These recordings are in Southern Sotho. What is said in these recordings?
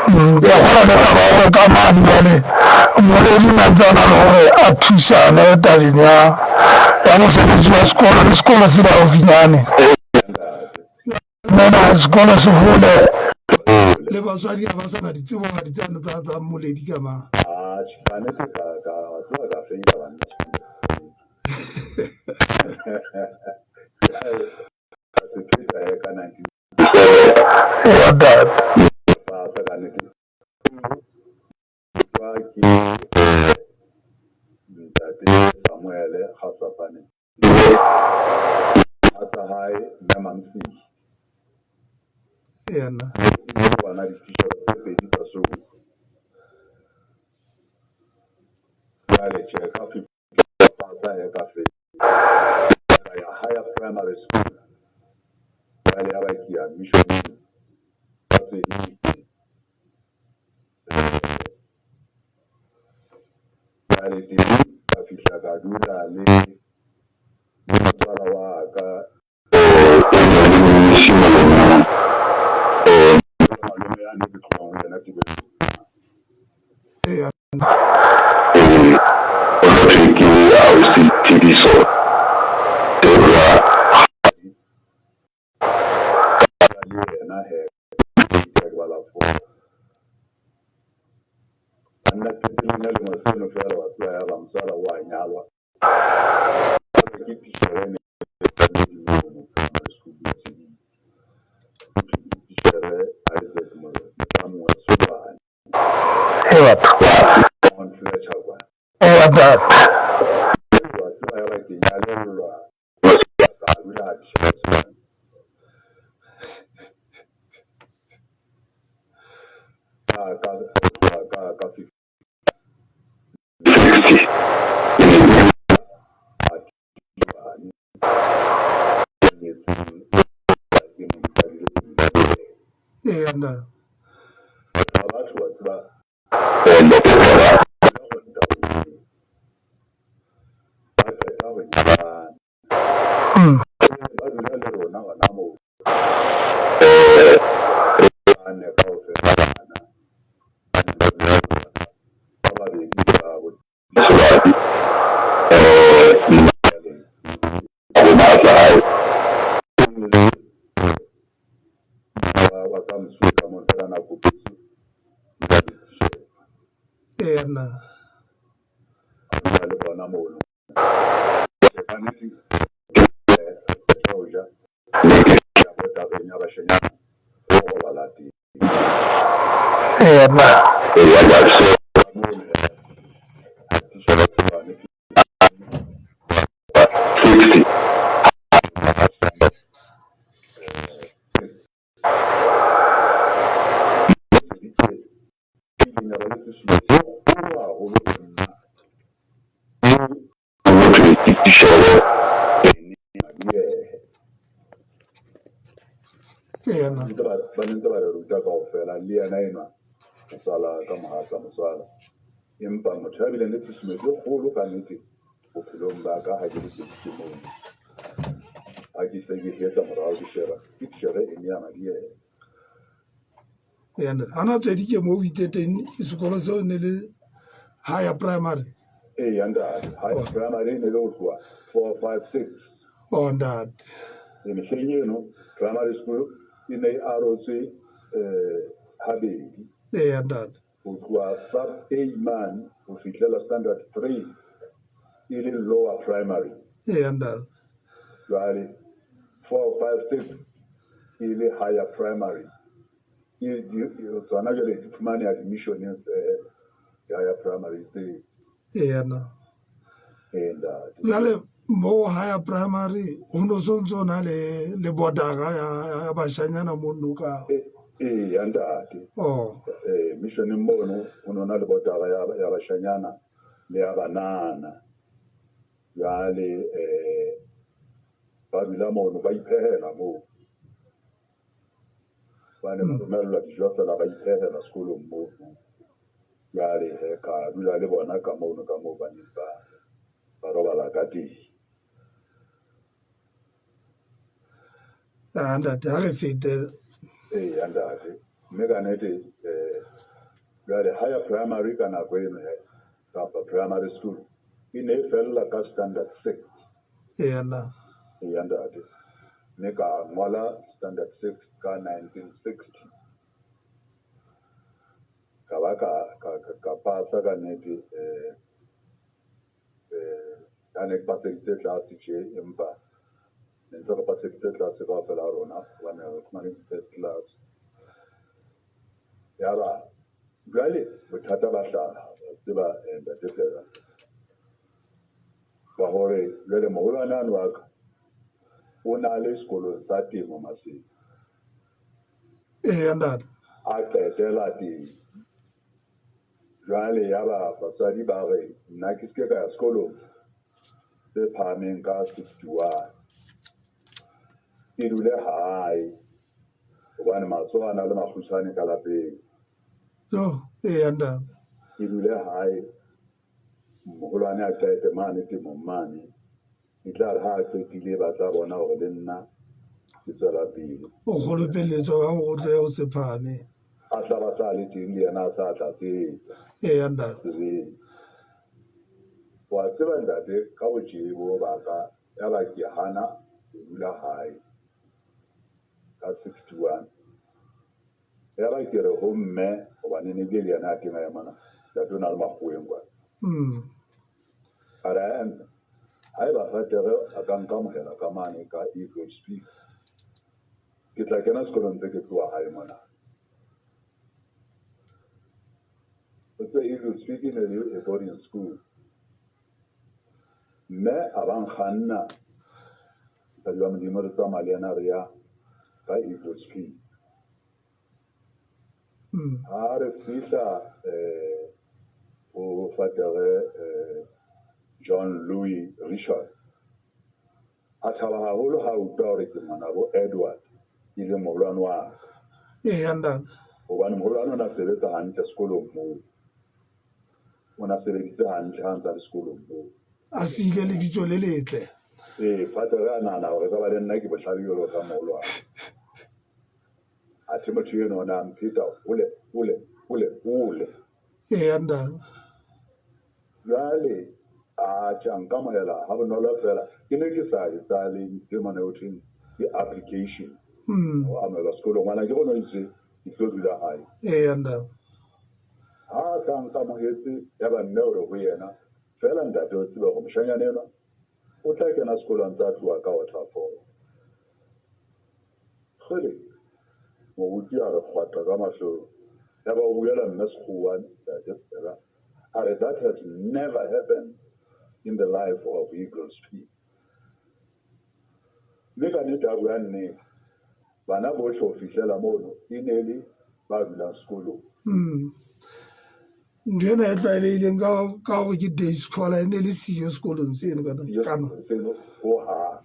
Ke a kgolwa le taba ya hore ka mane jwale Moledi o ne a ntse a na le hore a thusane tabeng ya ya mosebetsi wa sekolo le sekolo se le haufinyane. Mona sekolo se hole le batswadi ha ba sa na ditsebo ha di tsane tsa tsa Moledi ka mang. Atjhe, ka nnete ka ka wa tseba ka feila banna. Ka se pheta he ka 19 Eya ntate. pasa ka nnete. Tswa ke ntate Samuele Kgasapane. Tsa hae mme Mamsiki. Eya nna. Ke bona dititjhere tse pedi tsa Soweto. Jwale tjhe ka pasa he ka feta. Ka ya higher primary school. Jwale ya ba ke ya missioneng ka Tsweditse. Jwale teng ka fihla ka dula le le motswala wa ka malome ya ne ke tlohang ho yena tebelong. Eya. Ka le yena he ke bala four. Banna qetellong ya lemo seno feela wa tseba ya ba motswala wa nyalwa. Jwale ke titjhere e ne mono primary school ya Tsweditse. Titjhere Isaac Motlamuwa Tsholwane. E batho. Mount Fletcher kwa. Eya ntate. Wa tseba ya ba ke nyalellwa ka dula ha titjhere Tsholwane. Ka ka ka ka ka 60. Eya ntate. Batho wa tseba ba qeta ho nyalana ba dula le rona hona moo bane kaofela bana ba ne ba dula le rona ba babedi ba bo wa ka mosuwe ka moo ka nako Eya nna. a dula le bona mono. Ka nnete qeta ho ja ya bo tabeng ya bashanyana ho robala teng. Eya nna. Ka mono titjhere Tsholwane ileng ya ba le tshusumetso e kgolo haholo ho nna. Madiehe. Eya nna. Ntse ba ba ne ntse ba re ruta kaofela le yena enwa motswala ka mohatsa motswala. Empa motho ya bileng le tshusumetso e kgolo ka nnete bophelong ba ka ha ke le Tsweditse mono. Ha ke se ke hetla morao ke sheba ke titjhere Enia Madiehe. Eya ntate. Ha na Tsweditse moo o itse teng sekolo seo ne le higher primary. Eya ntate, higher primary e ne le ho tloha 4 5 6. Oh ntate. E mehleng eno primary school e ne e arotswe habedi. Eya ntate. Ho tloha sub A mane ho fihlela standard 3 e le lower primary. Eya ntate. Jwale 4 5 6 e le higher primary. E tsona jwale di fumaneha di-missioneng feela di-higher primary tseo. Eya nna. Ee ntate. Jwale mo higher primary ho no so ntso na le le bordera ya ya bashanyana mono ka. Eya ntate. Oh. Missioneng mono ho no na le bordera ya ya bashanyana le ya banana. Jwale ba dula mono ba iphehela moo. Ba ne ba romellwa dijo feela ba iphehela sekolong mono. Jwale he ka dula le bona ka mono ka moo ba neng ba ba robala ka teng. Ah ntate ha re fete. Eya ntate. Mme ka nnete jwale higher primary ka nako eno kapa primary school e ne e fella ka standard 6. Eya na. Eya ntate. Mme ka ngola standard 6 ka 1960. Ka ba ka pasa ka nnete ka ne ke paseditse tlase tje, empa ne ntse re paseditse tlase kaofela ha rona hobane re fumane first class. Yaba jwale bothata ba hlaha, wa tseba ntate Fela, ba hore jwale moholwane ane wa ka o na le sekolong sa temo Maseru. Eya ntate. A qetela teng. Jwale yaba batswadi ba re nna ke seke ka ya sekolong se phahameng ka 61. Ke dule hae hobane matsoho a na le makgutshwane ka lapeng. Jo, eya ntate. Ke dule hae, moholwane a qete mane temong mane. E tla re ha a qetile ba tla bona hore le nna ke tswela pele. O kgolopelletswa ka hore o tle ho se phahameng. A tla ba sa le teng le yena a sa tlatsetsa. Eya ntate. Tsebeng. Wa tseba ntate ka botjebo ba ka yaba ke hana ho dula hae ka 61. Yaba ke re ho mme hobane ne bile le yena a teng a ya mona, ntate o na le makgoweng kwana. A re ae mme, haeba fatere a ka nkamohela ka mane ka Eagles Peak, ke tla kena sekolong tse ke tloha hae mona. O tsebe Eagles Peak e ne le a boarding school. Mme a ba nkganna, mosadi wa Modimo, re tsamaya le yena re ya ka Eagles Peak. Ha re fihla ho fatere John Louis Richard, a thaba haholo ha utlwa hore ke ngwanabo Edward, e leng moholwane wa ka. Eya ntate. Hobane moholwane o na sebetsa hantle sekolong moo. O na sebeditse hantle ha ntsa le sekolong moo. A siile lebitso le letle. Ee, fatere a nahana hore ka ba le nna ke bohlale jwalo ka moholwane. Athe motho eno o na mpheta hole, hole, hole, hole. Eya ntate. Jwale a tjha nkamohela ha bonolo fela. Ke ne ke sa etsa le ntho e mane ho thweng ke application. Ho amohelwa sekolong. Ngwana ke bona o itse ke tlo dula hae. Eya ntate. Ha a sa nkamohetse yaba mme o re ho yena, fela ntate o tsebe hore moshanyana enwa o tla kena sekolo a ntse a tloha ka Waterfall. Kgele, moruti a re kgwata ka mahlong. Yaba o buela mme sekgowa ntate fela. A re that has never happened in the life of Eagles Peak. Mme ka nnete a bua nnete. Bana bohle ho fihlela mono e ne le ba dulang sekolong. Ntho ena e tlwaelehileng ka hore ke day scholar e ne le siyo sekolong seno ka Siyo kana. seno hohang.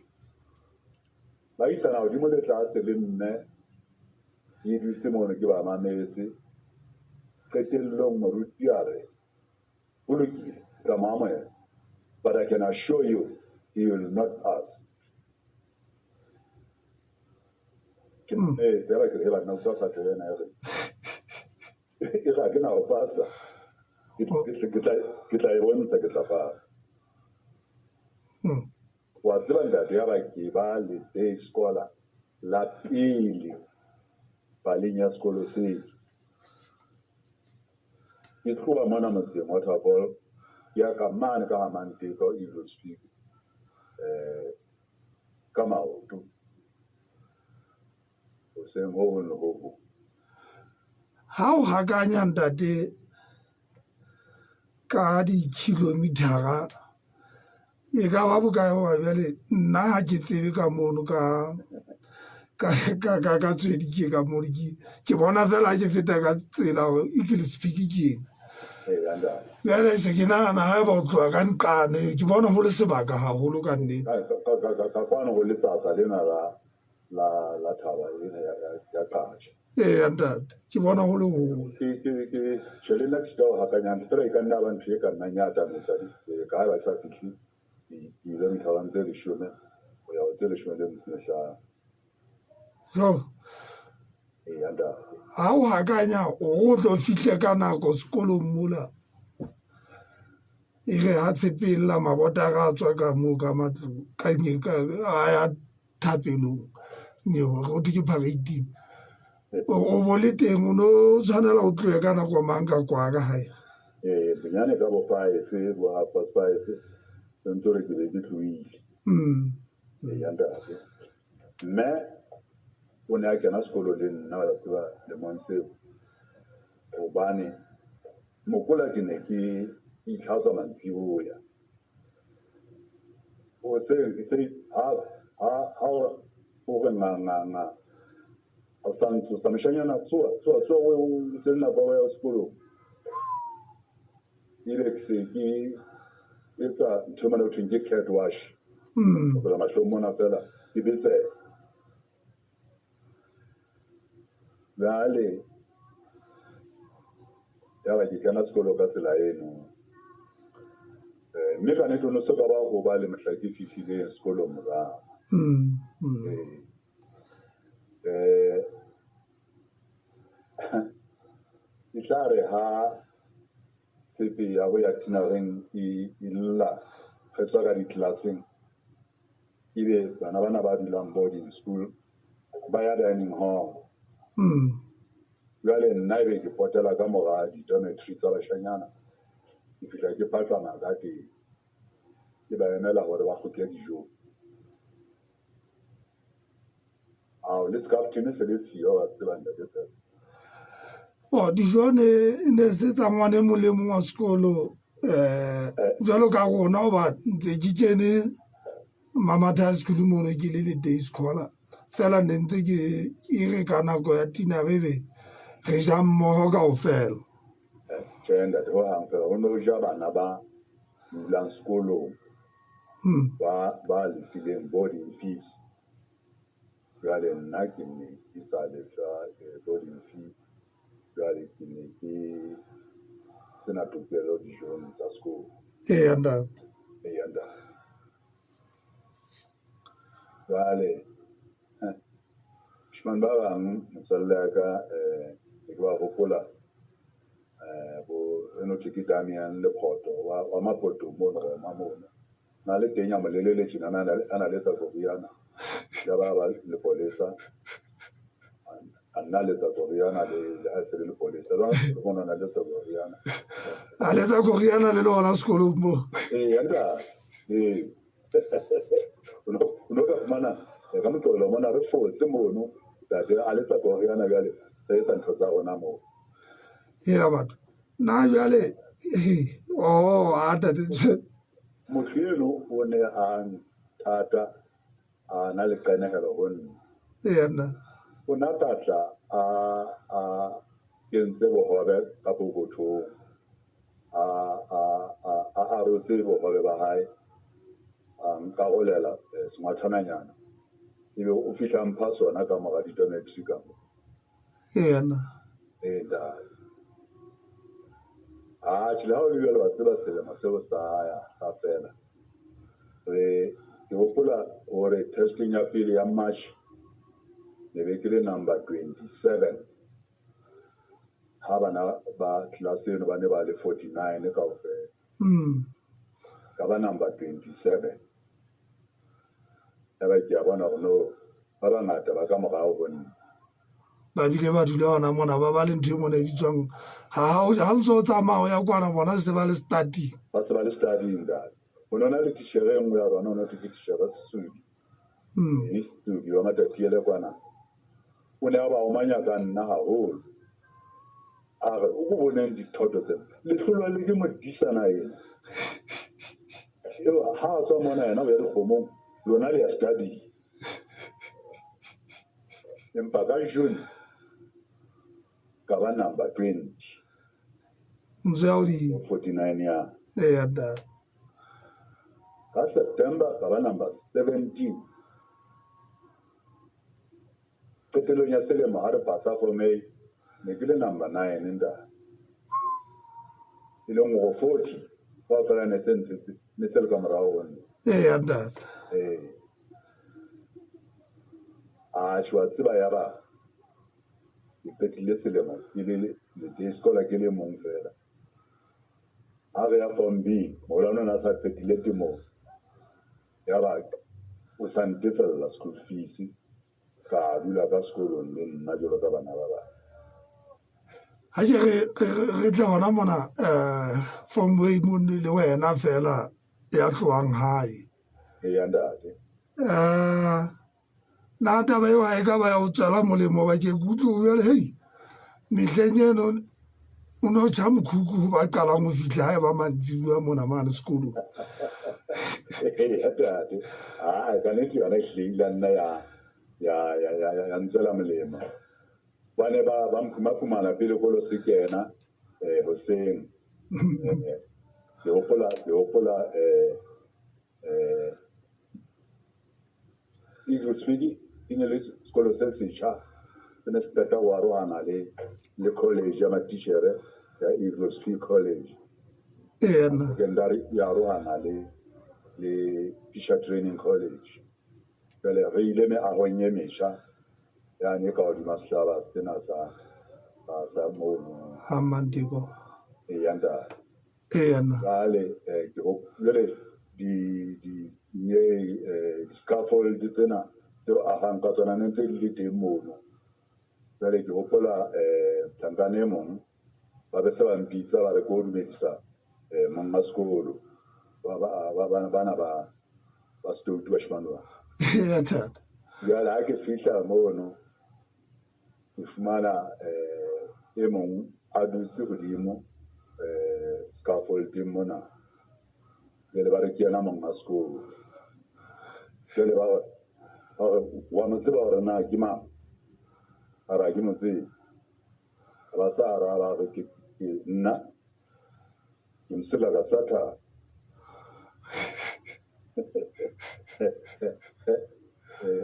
Ba isana hodimo le tlase le mme, ke dutse mono ke ba mametse. Qetellong moruti a re, ho lokile, tla mo amohela. But I can assure you, he will not pass. Ke yaba ke re, banna utlwa fatere ena e re. E re ha ke na ho pasa. Ke tla e bontsha ke tla pasa. Wa tseba ntate yaba ke ba le day scholar la pele paleng ya sekolo seo. Ke tloha mona motseng Waterfall, ke ya ka mane ka ha Manteka Eagles Peak, ka maoto. Hoseng ho hong le ho hong. Ha o hakanya ntate ka di-kilometer-a e ka ba bokae hoba jwale nna ha ke tsebe ka mono ka tswedi ke ka mono ke bona fela ha ke feta ka tsela hore Eagles Peak ke ena. Jwale se ke nahana haeba o tloha ka nqane ke bona ho le sebaka haholo ka nnete. Ka kwano ho letsatsa lena la thaba ena ya Qatjha. Eya ntate, ke bona ho le hole. Ke tjhe le nna ke sita ho hakanyang fela e ka nna ba ntho e ka nnang ya atametsa ka ha ba sa fihle di-kilometer tse 10 ho ya ho tse 15. Jo. Eya ntate. Ha o hakanya o tlo fihle ka nako sekolong mola. E re ha tshepella mabota a tswa ka moo ka matlong ka a ya thapelong nyewe go thwe ke parade-ing. O bo le teng o no tshwanela o tlohe ka nako mang ka kwa ka hae? Ee, bonyane ka bo 5, bo half past 5, sentse re ke be ke tlohile. Eya ntate. Mme o ne a kena sekolo le nna wa tseba lemong seo, hobane mokola ke ne ke itlhatswa mantsiboya. Hoseng ke se ha ha ha o re nga nga nga o sa ntsosa moshanyana tsoha tsoha tsoha o se le nako ya sekolong. Ebe ke se ke etsa ntho e mane ho thweng ke cat wash. Ho tlola mahlong mona fela ke betseha. Jwale yaba ke kena sekolo ka tsela eno. Mme ka nnete ho no so ka ba ho ba le mohla ke fihlileng sekolong morao. E tla re ha tshepe ya ho ya tinareng e lla re tswa ka di-class-eng, ebe bana bana ba dulang boarding school ba ya dining hall. Jwale nna ebe ke potela ka mora di-dormitory tsa bashanyana, ke fihla ke patlama ka teng, ke ba emela hore ba kgutle dijong. Ao, le scarf team se le siyo wa tseba ntate Tshepo. Oh, dijo ne ne se tsa ngwana e mong le mong wa sekolo jwalo ka rona hoba ntse ke kene Mamatha High School mono ke le le day scholar fela ne ntse ke e re ka nako ya tina re be re ja mmoho kaofela. Tjhe ntate, ho hang fela ho no ja bana ba dulang sekolong ba lefileng boarding fees. Jwale nna ke ne ke sa lefa boarding fee, jwale ke ne ke sena tokelo dijong tsa sekolo. Eya ntate. Eya ntate. Jwale bashemane ba bang metswalle ya ka ke ba hopola bo eno thwe ke Damian Lephoto wa Mapoto mono Roma mono. Na le teng ya molelele tjena a na letsa koriana ya ba ba lepolesa, a nna letsa koriana le ha se le lepolesa jwang le bona na letsa koriana. A letsa koriana le lona sekolong mo. Ee ntate, ee. O no ka fumana ka Moqebelo mona re fotse mono ntate a letsa koriana jwale re etsa ntho tsa rona moo. Hela batho nna jwale oh a tate. Motho eno o ne a nthata, a na le qenehelo ho nna. Eya nna. O na ka tla a kentse bohobe ka pokothong, a arotse bohobe ba hae, a nkarolela sengwathananyana, ebe o fihla mpha sona ka mora di-dormitory ka mo. Eya nna. Ee ntate. Atjhe, le ha ho le jwalo wa tseba selemo seo sa ya sa fela. Re ke hopola hore testing ya pele ya March ne be ke le number 27. Ha bana ba class eno ba ne ba le 49 kaofela. Ka ba number 27. Yaba ke a bona hore no ba bangata ba ka morao ho nna. Ba bile ba dula hona mona ba ba le ntho e mona e bitswang ha ha ntse o tsamaya o ya kwana bona se ba le starting. Ba se ba le starting ntate. Ho no na le titjhere e nngwe ya rona, ho no thwe ke titjhere Sesudi. Mme Sesudi wa Matatiele kwana. O ne a ba omanya ka nna haholo. A re o ko boneng dithoto tsena. Lehlolwa le ke modisana ena. Eo ha a tswa mona yena o ya dikgomong, lona le ya study. Empa ka June ka ba number 20. Ntse ya hodimo. 49 ya. Eya ntate. Ka September ka ba number 17. Qetellong ya selemo ha re pasa for May ne ke le number 9 ntate. E leng hore 40 kaofela ne se ntse ne se le ka morao ho nna. Eya ntate. Ee. Atjhe wa tseba ya ba Ke qetile selemo ke le le day scholar ke le mong feela. Ha re ya form B, moholwane o ne a sa qetile temong. Yaba o sa ntefella school fees, ka dula ka sekolong le nna jwalo ka bana ba bang. Ha ke re re tle hona mona form A mono le wena feela ya tlohang hae. Eya ntate. Na taba eo ha e ka ba ya o tswela molemo ba ke kutlwe o jale hei mehleng eno o ne o tjha mokhukhu ho ba qalang ho fihla ha e ba mantsibuya mona mane sekolong. Eya ntate. Aa ka nnete yona ehlile e ile ya nna ya ya ya ya ya ntswela molemo. Ba ne ba ba mphumafumana pele kolo se kena hoseng. Ke hopola ke hopola Eagles Fidi e ne le sekolo se setjha se ne se qeta ho arohana le le college ya matitjhere ya Eagles Fee College. Eya. Secondary ya arohana le le Teacher Training College. Jwale re ile meahong e metjha yane e ka hodima sehlaba sena sa sa sa mono. Ha Mmanteko. Eya ntate. Eya nna. Jwale ke jwale di di di-scaffold tsena tseo agang ka tsona ne ntse di le teng mono. Jwale ke hopola mohlankana e mong ba be se ba mpitsa ba re ko dumedisa monga sekolo ba ba ba bana ba ba setoutu bashimane ba. Eya thata. Jwale ha ke fihla mono ke fumana e mong a dutse hodimo scaffolding mona. Jwale ba re ke yena monga sekolo. Jwale ba re ba re wa mo tseba hore na ke mang? A re ha ke mo tsebe. Ba sa araba re ke nna ke mosela ka Sathane.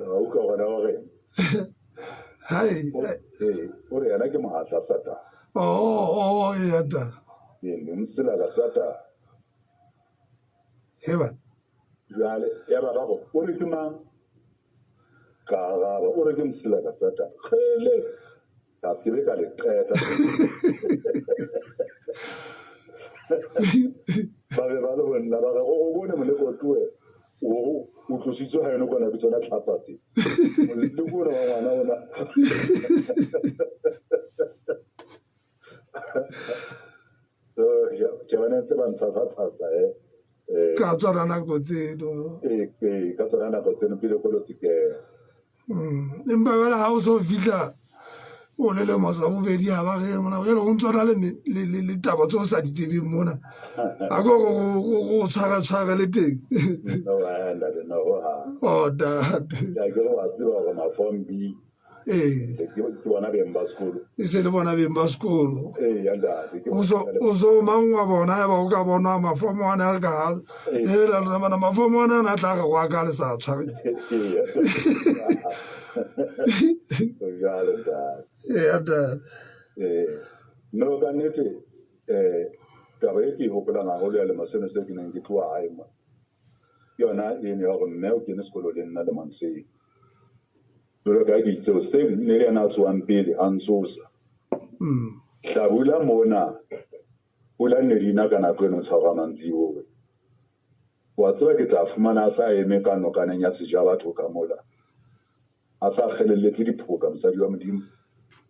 Wa utlwa hore na o reng? Hai. O re yena ke mohatla Satane. Oh, oh, eya ta. Ee, mosela ka Satane. Heba. Jwale yaba ba re o re ke mang? Ka araba o re ke mosela ka Satane. Kgele! Ka se be ka le qeta. Ba be ba le ho nna ba re o go bone moleko toe o o tlositswe ha eno kona ke tsona tlhapa tse. Moleko ona wa ngwana ona. So ke bona ntse ba ntshasa-tshasa eh. Ka tsona nako tseno. Ee, ka tsona nako tseno pele kolo se kena. Empa jwale ha o so fihla o le lemo sa bobedi ha ba re mona jwale o ntso na le le taba tse o sa di tsebeng mona a ko go tshwara tshwara le teng. No, ntate, no ho hang. Oh ntate. Ke re wa tseba hore ma-form B Ee. Ke bona beng ba sekolo. E se le bona beng ba sekolo. Ee, ntate. O so mang wa bona eba o ka bona mafomo ana a ka e la lona bana mafomo ana a tla re go ka le sa tshware. Jwale ntate. Ee, ntate. Ee. No ka nnete taba e ke e hopolang haholo ya lemo seno se ke neng ke tloha hae mona. Ke yona eno ya hore mme o kene sekolo le nna lemong seo. Jwalo ka ha ke itse hoseng ne le yena a tsohang pele a ntsosa. Hlabula mona pula ne di na ka nako eno tshwara mantsiboya. Wa tseba ke tla fumana a sa eme ka nokaneng ya Sejabatho ka mola. A sa kgelelletse diphoka mosadi wa Modimo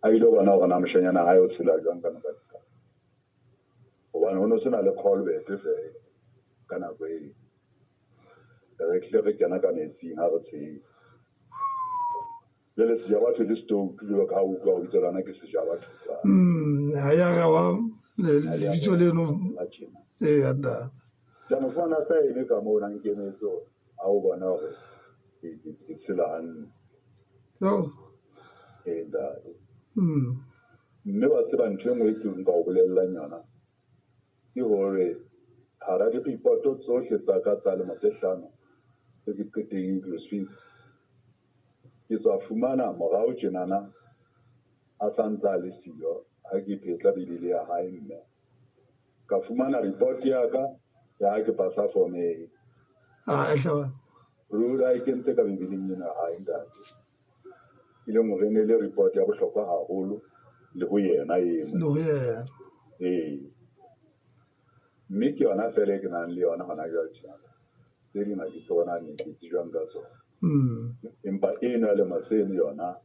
a ile bona hore na moshanyana hae o tshela jwang ka nokaneng ka. Hobane ho no sena le culvert feela ka nako eo. Re tlile re kena ka metsing ha re tshela. Jwale Sejabatho le Stoke jwalo ka ha o utlwa ho bitsa lona ke Sejabatho. Ha ya rewa lebitso leno. Ee, ntate. Ka mo fumana a sa eme ka moo na nkemetse hore a o bona hore ke tshela hantle. No. Ee, ntate. Mme wa tseba ntho e nngwe e ke nka o bolellang yona ke hore hara diripoto tsohle tsa ka tsa lemo tse hlano tse ke qeteng inclusive ke tswa fumana morao tjenana a sa ntse a le siyo ha ke phetla Bibele ya hae mme ka fumana report ya ka ya ha ke pasa form A. Ah, ehlaba. Ruri a e kentse ka Bibeleng ena ya hae ntate. E leng hore e ne le report ya bohlokwa haholo. Le ho yena eno. Le ho yena. Ee. Mme ke yona feela e ke nang le yona hona jwale tjena. Tse ding ha ke tsona ne ke tsejwang ka tsona. Empa eno ya lemo seno yona,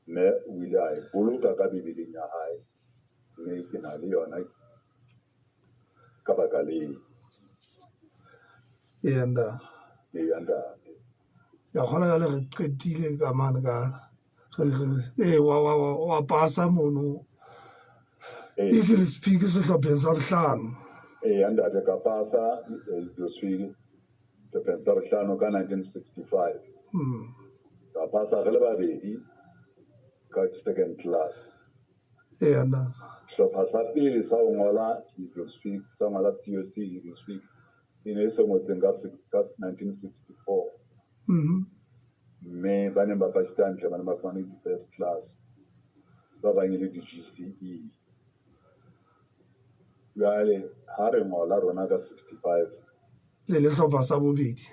mme o ile a e boloka ka Bibeleng ya hae, mme ke na le yona ka baka leo. Eya ntate. Eya ntate. Ya kgola jwale re qetile ka mane ka ee wa pasa mono. Eagles Peak sehlopheng sa bohlano. Eya ntate, ka pasa Eagles Peak sehlopheng sa bohlano ka 1965. Ka pasa re le babedi ka second class. Eya ntate. Sehlopha sa pele sa ho ngola Eagles Peak, sa ngola COC Eagles Peak, e ne e se ngotseng ka 1964. Mme ba neng ba pasitse hantle ba ne ba fumane di-first class, ba bang e le di-G_C_E. Jwale ha re ngola rona ka 65, Le le hlopha sa bobedi.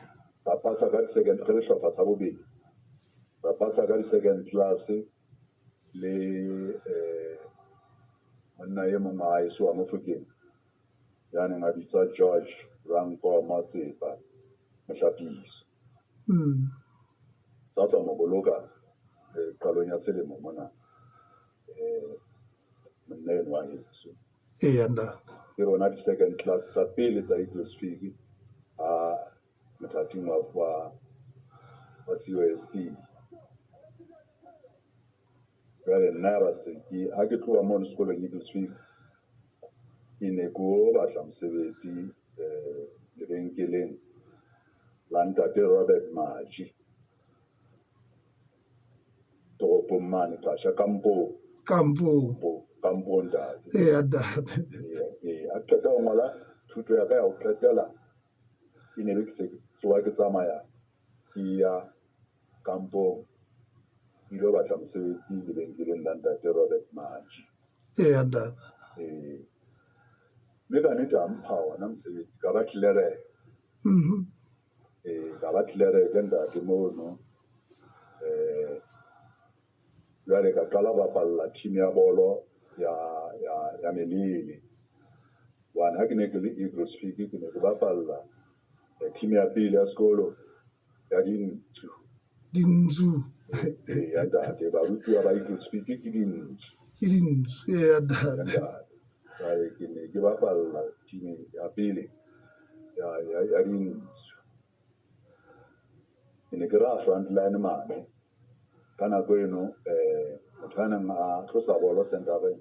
Ra pasa ka di-second, re le hlopha sa bobedi, ra pasa ka di-second class le monna e mong wa haeso wa Mofokeng ya neng a bitswa George Rankoma Tsepa Mohlapiso. Sa tswa mo boloka qalong ya selemo mona, monna eno wa heso. Eya ntate. Ke rona di-second class tsa pele tsa Eagles Peak ha mothating wa COSC. Jwale nna ya ba se ke ha ke tloha mono sekolong Eagles Peak, ke ne ke o batla mosebetsi lebenkeleng la ntate Robert Maji toropong mane Qasha, kampong. Kampong. Kampong ntate. Eya ntate. Ee, a qeta ho ngola thuto ya ka ya ho qetela, ke ne ke se ke tsoha ke tsamaya ke ya kampong, ke ilo batla mosebetsi lebenkeleng la ntate Robert Maji. Eya ntate. Ee. Mme ka nnete a mpha ona mosebetsi, ka ba tlelereke. Ee, ka ba tlelereke ntate mono. Jwale ka qala bapalla team ya bolo ya Melele. Hobane ha ke ne ke le Eagles Peak, ke ne ke bapalla team ya pele ya sekolo ya dintsu. Dintsu. Ee, ya ntate, barutuwa ba Eagles Peak ke dintsu. Ke dintsu, ee, ya ntate. Ya ntate. Jwale ke ne ke bapalla team ya pele ya dintsu. Ke ne ke raha front line mane. Ka nako eno, motho a neng a tlosa bolo center-eng,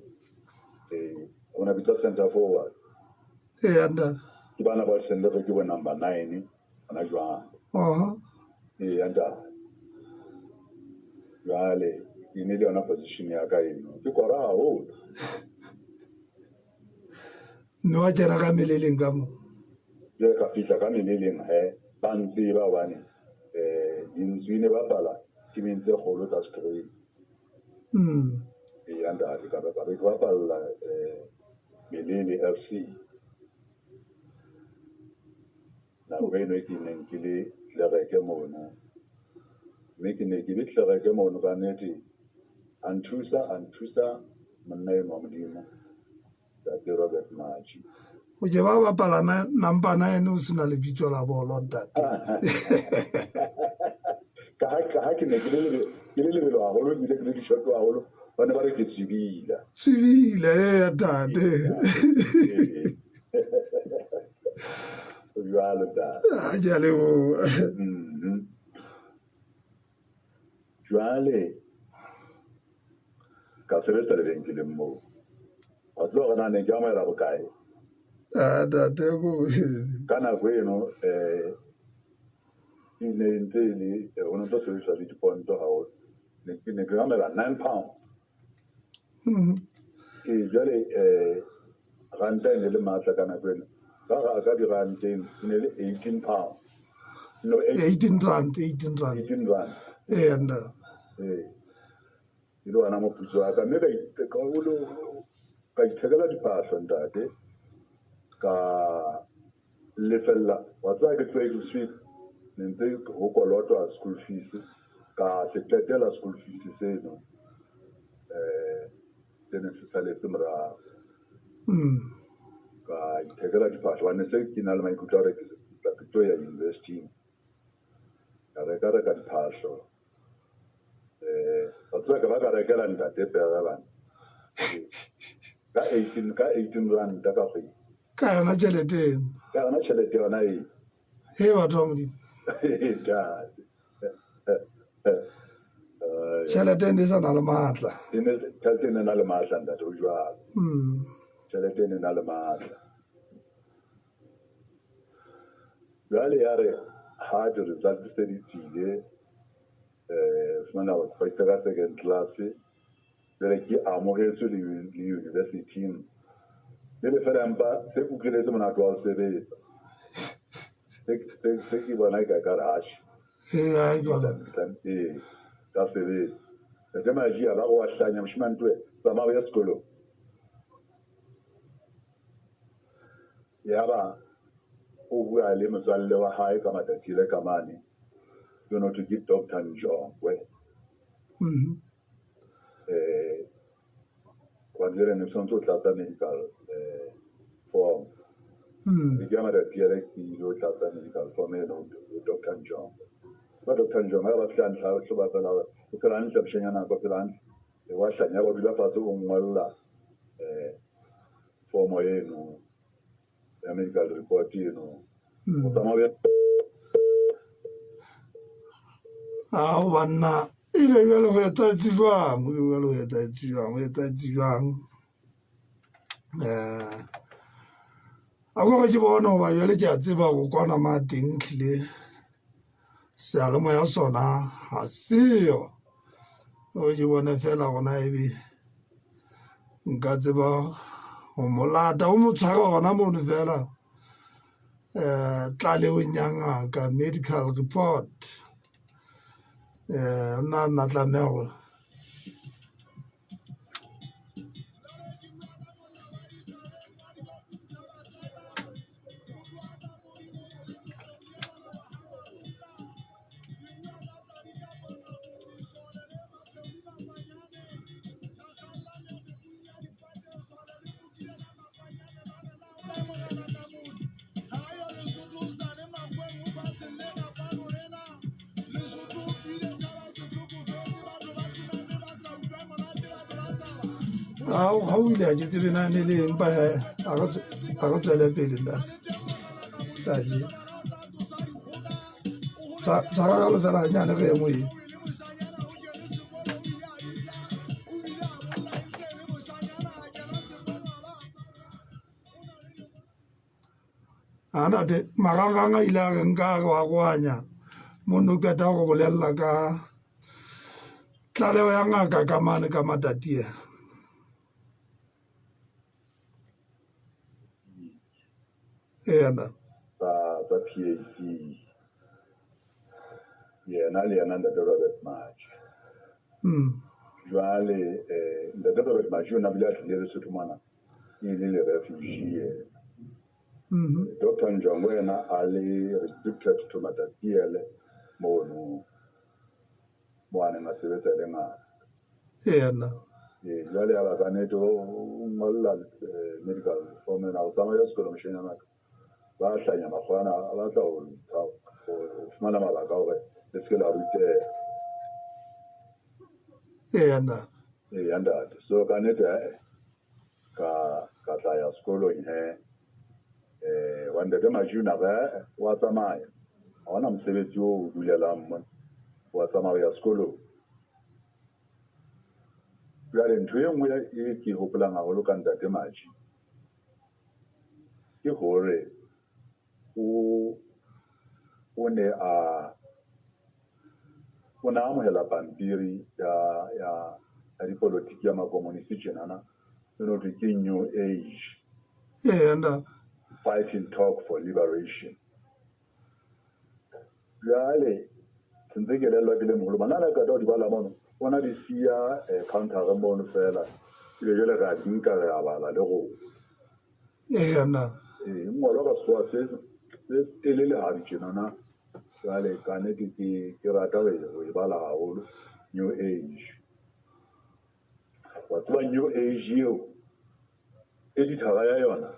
o ne a bitswa center forward. Eya ntate. Ke bana ba seng le re ke bo number 9 hona jwale. Eya ntate. Jwale e ne le yona position ya ka eno. Ke kora haholo. Mme wa kena ka meleleng ka moo? Jwale ka fihla ka meleleng he, ba ntseba hobane dintsu e ne bapala teameng tse kgolo tsa Australia. Eya ntate, ka be ke bapalla Melele FC. Nako eno e ke neng ke le tlelereke mono. Mme ke ne ke le tlelereke mono ka nnete, a nthusa monna eno wa Modimo, Ntate Robert Maji. O ke ba bapala number 9 o sena lebitso la bolo ntate. Ka ha ke ne ke le lebelo haholo, ebile ke le dishoto haholo, ba ne ba re ke tswibila. Tswibila, eya ntate. Jwalo ntate. Ah, ke a leboha. Jwale ka sebetsa lebenkeleng moo. Wa tseba hore na ne ke amohela bokae? Ah, ntate, Ka nako eno, e ne ntse e le, ho ne ntse sebediswa le diponto haholo. Ne ke ne ke amohela 9 pounds. Ee, jwale ranta e ne le matla ka nako eno. Ka diranteng e ne le 18 pounds. No, 18 rand, 18 rand. 18 rand. Ee, ntate. Ee. E le ona moputso wa ka. Mme ka ithekela diphahlo ntate. Ka lefella, wa tseba ke tloha Eagles Peak, ne ntse ho kolotwa school fees. Ka se qetela school fees seno. Se ne se saletse morao. Ka ithekela diphahlo hobane se ke na le maikutlo a hore ke ke tlo ya university-ing. Ka reka reka diphahlo. Wa tseba ka ba ka rekela ntate pere bana. Ka 18 ranta ka kgwedi. Ka yona tjhelete eno. Ka yona tjhelete yona eo. He batho ba Modimo. Ntate. Tjhelete e ne e sa na le matla. Tjhelete e ne na le matla ntate o jwalo. Tjhelete e ne na le matla. Jwale ya re ha di-result se di tswile, fumana hore ke ka second class, jwale ke amohetswe le university-ing. Le le fela empa se ke utlweletse monate wa ho sebetsa. Se ke bona e ka ka re atjhe. Ee, ka sebetsa. Ntate Maji a ba re wa hlanya moshemane towe, tsamaya o ye sekolong. Yaba o bua le motswalle wa hae ka matsatsi le ka mane, ke no thwe ke Doctor Njongwe. Hobane jwale ne tshwanetse o tlatsa medical form. Ke ka matsatsi ale ke ilo tlatsa medical form eno Doctor Njongwe. Ba Doctor Njongwe ha ba fihla ntlha ba fela hore o phela hantle moshanyana o phela hantle. Wa hlanya ba dula fatshe o ngolla form eno ya medical report eno. O tsamaya Ao banna, ebe jwale ho etsahetse jwang? Ebe jwale ho etsahetse jwang? Ho etsahetse jwang? A ko re ke bone hoba jwale ke a tseba hore kwana ma teng tlile seyalemoya sona ha seyo. O ke bone fela hore na ebe nka tseba ho mo lata, o mo tshware hona mono fela tlalehong ya ngaka medical report. Nna nna tlameha hore ha o ile ha ke tsebe na ne le empa a re tswele pele nna taje tshwara jalo fela nyane re ye moyeng. Ntate marangrang a ile a re nka re wa rohanya mono o qeta ho re bolella ka tlaleho ya ngaka ka mane ka Matatiele. Eya ntate. Tsa PAC yena le yena ntate Robert Maje. Jwale ntate Robert Maje o na bile a tlile Lesotho mona e le le refugee yena. Dr. Njongo yena a le restricted to Matatiele mono mo a neng a sebetsa le ngaka. Yena. Jwale ya ba ka nnete o ngolla medical form ena o tsamaya sekolo moshanyana ka. Ba hlanya makgwana a batla ho fumana mabaka a hore le se ke la ruteha. Eya ntate. Eya ntate. So ka nnete ka tla ya sekolong he. Wa ntate Majuna re wa tsamaya. Ha hona mosebetsi o dulelang mona. Wa tsamaya ya sekolong. Jwale ntho e nngwe e ke hopolang haholo ka ntate Maji ke hore o ne a o na amohela pampiri ya dipolotiki ya makomonisi tjenana e no thwe ke New Age. Eya ntate. Fighting Talk for Liberation. Jwale sentse ke elellwa ke le moholo bana le qeta ho di bala mono ona di siya counter mono fela ebe jwale re a di nka re a bala le rona. Eya ntate. Ee, ngolwa ka sekgowa se telele hadi tjenana. Jwale ka nnete ke rata ho e bala haholo New Age. Wa tseba New Age eo editara ya yona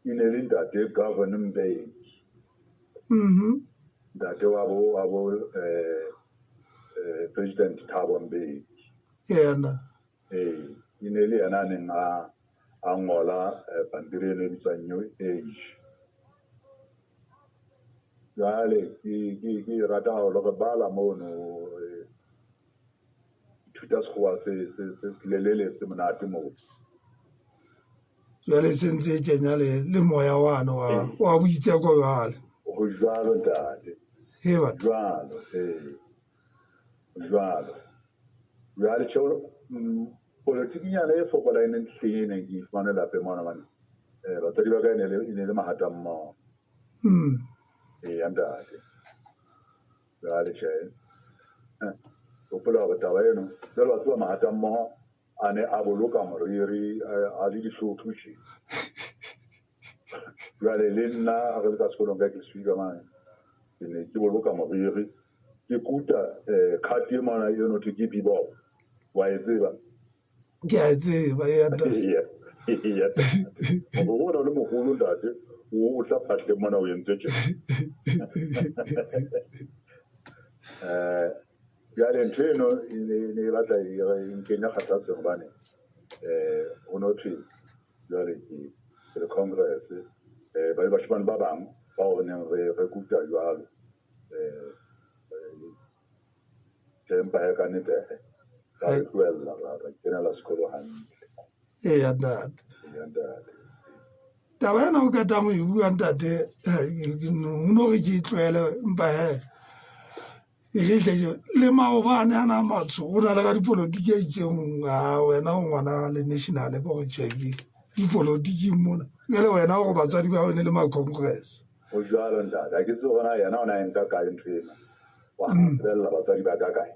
e ne le ntate Govan Mbeki. Ntate wa bo President Thabo Mbeki. Yena. Ee, e ne le yena a neng a ngola pampiri eno e bitswang New Age. Jwale ke rata haholo re bala mono, ithuta sekgowa se lelele se monate moo. Jwale se ntse e kenya le moya wane wa boitseko jwale. Ho jwalo, ntate. He batho. Jwalo, ee, jwalo. Jwale tjhe, politikinyana e fokolang e neng hleng e neng ke e fumane lapeng mona mane, batswadi ba ka e ne le mahata mmoho. Eya, ntate. Jwale tjhe, hopola hore taba eno jwale wa tseba mahata mmoho a ne a boloka moriri a le dihlotho tje. Jwale le nna ha re le ka sekolong ka ke speaker mane, ke ne ke boloka moriri, ke kuta cut e mona eno thwe ke bebop, wa e tseba? Ke a e tseba, eya, ntate. Eya, moriri ona o le moholo, ntate, o tla phahleng mona o entse tje. Jwale ntho eno e ne e batla e nkenya kgathatsong hobane ho no thwe jwale ke le congress, ba le bashemane ba bang bao re neng re kuta jwalo. Tjhe, empa hee ka nnete ra re tlohella ra kenela sekolo hantle. Eya, ntate. Eya, ntate. Taba ena o qetang ho e bua, ntate, ho no re ke e tlohele, empa he e re hle le maobane ana a matsho go na le ka dipolotiki e itseng, a wena o ngwana le national ko re tjhe ke dipolotiking mona. Jwale wena gore batswadi ba ne le ma-congress. Ho jwalo, ntate. Ha ke tsebe hore na yena o na e nka kae ntho ena, wa tsebella batswadi ba ka kae.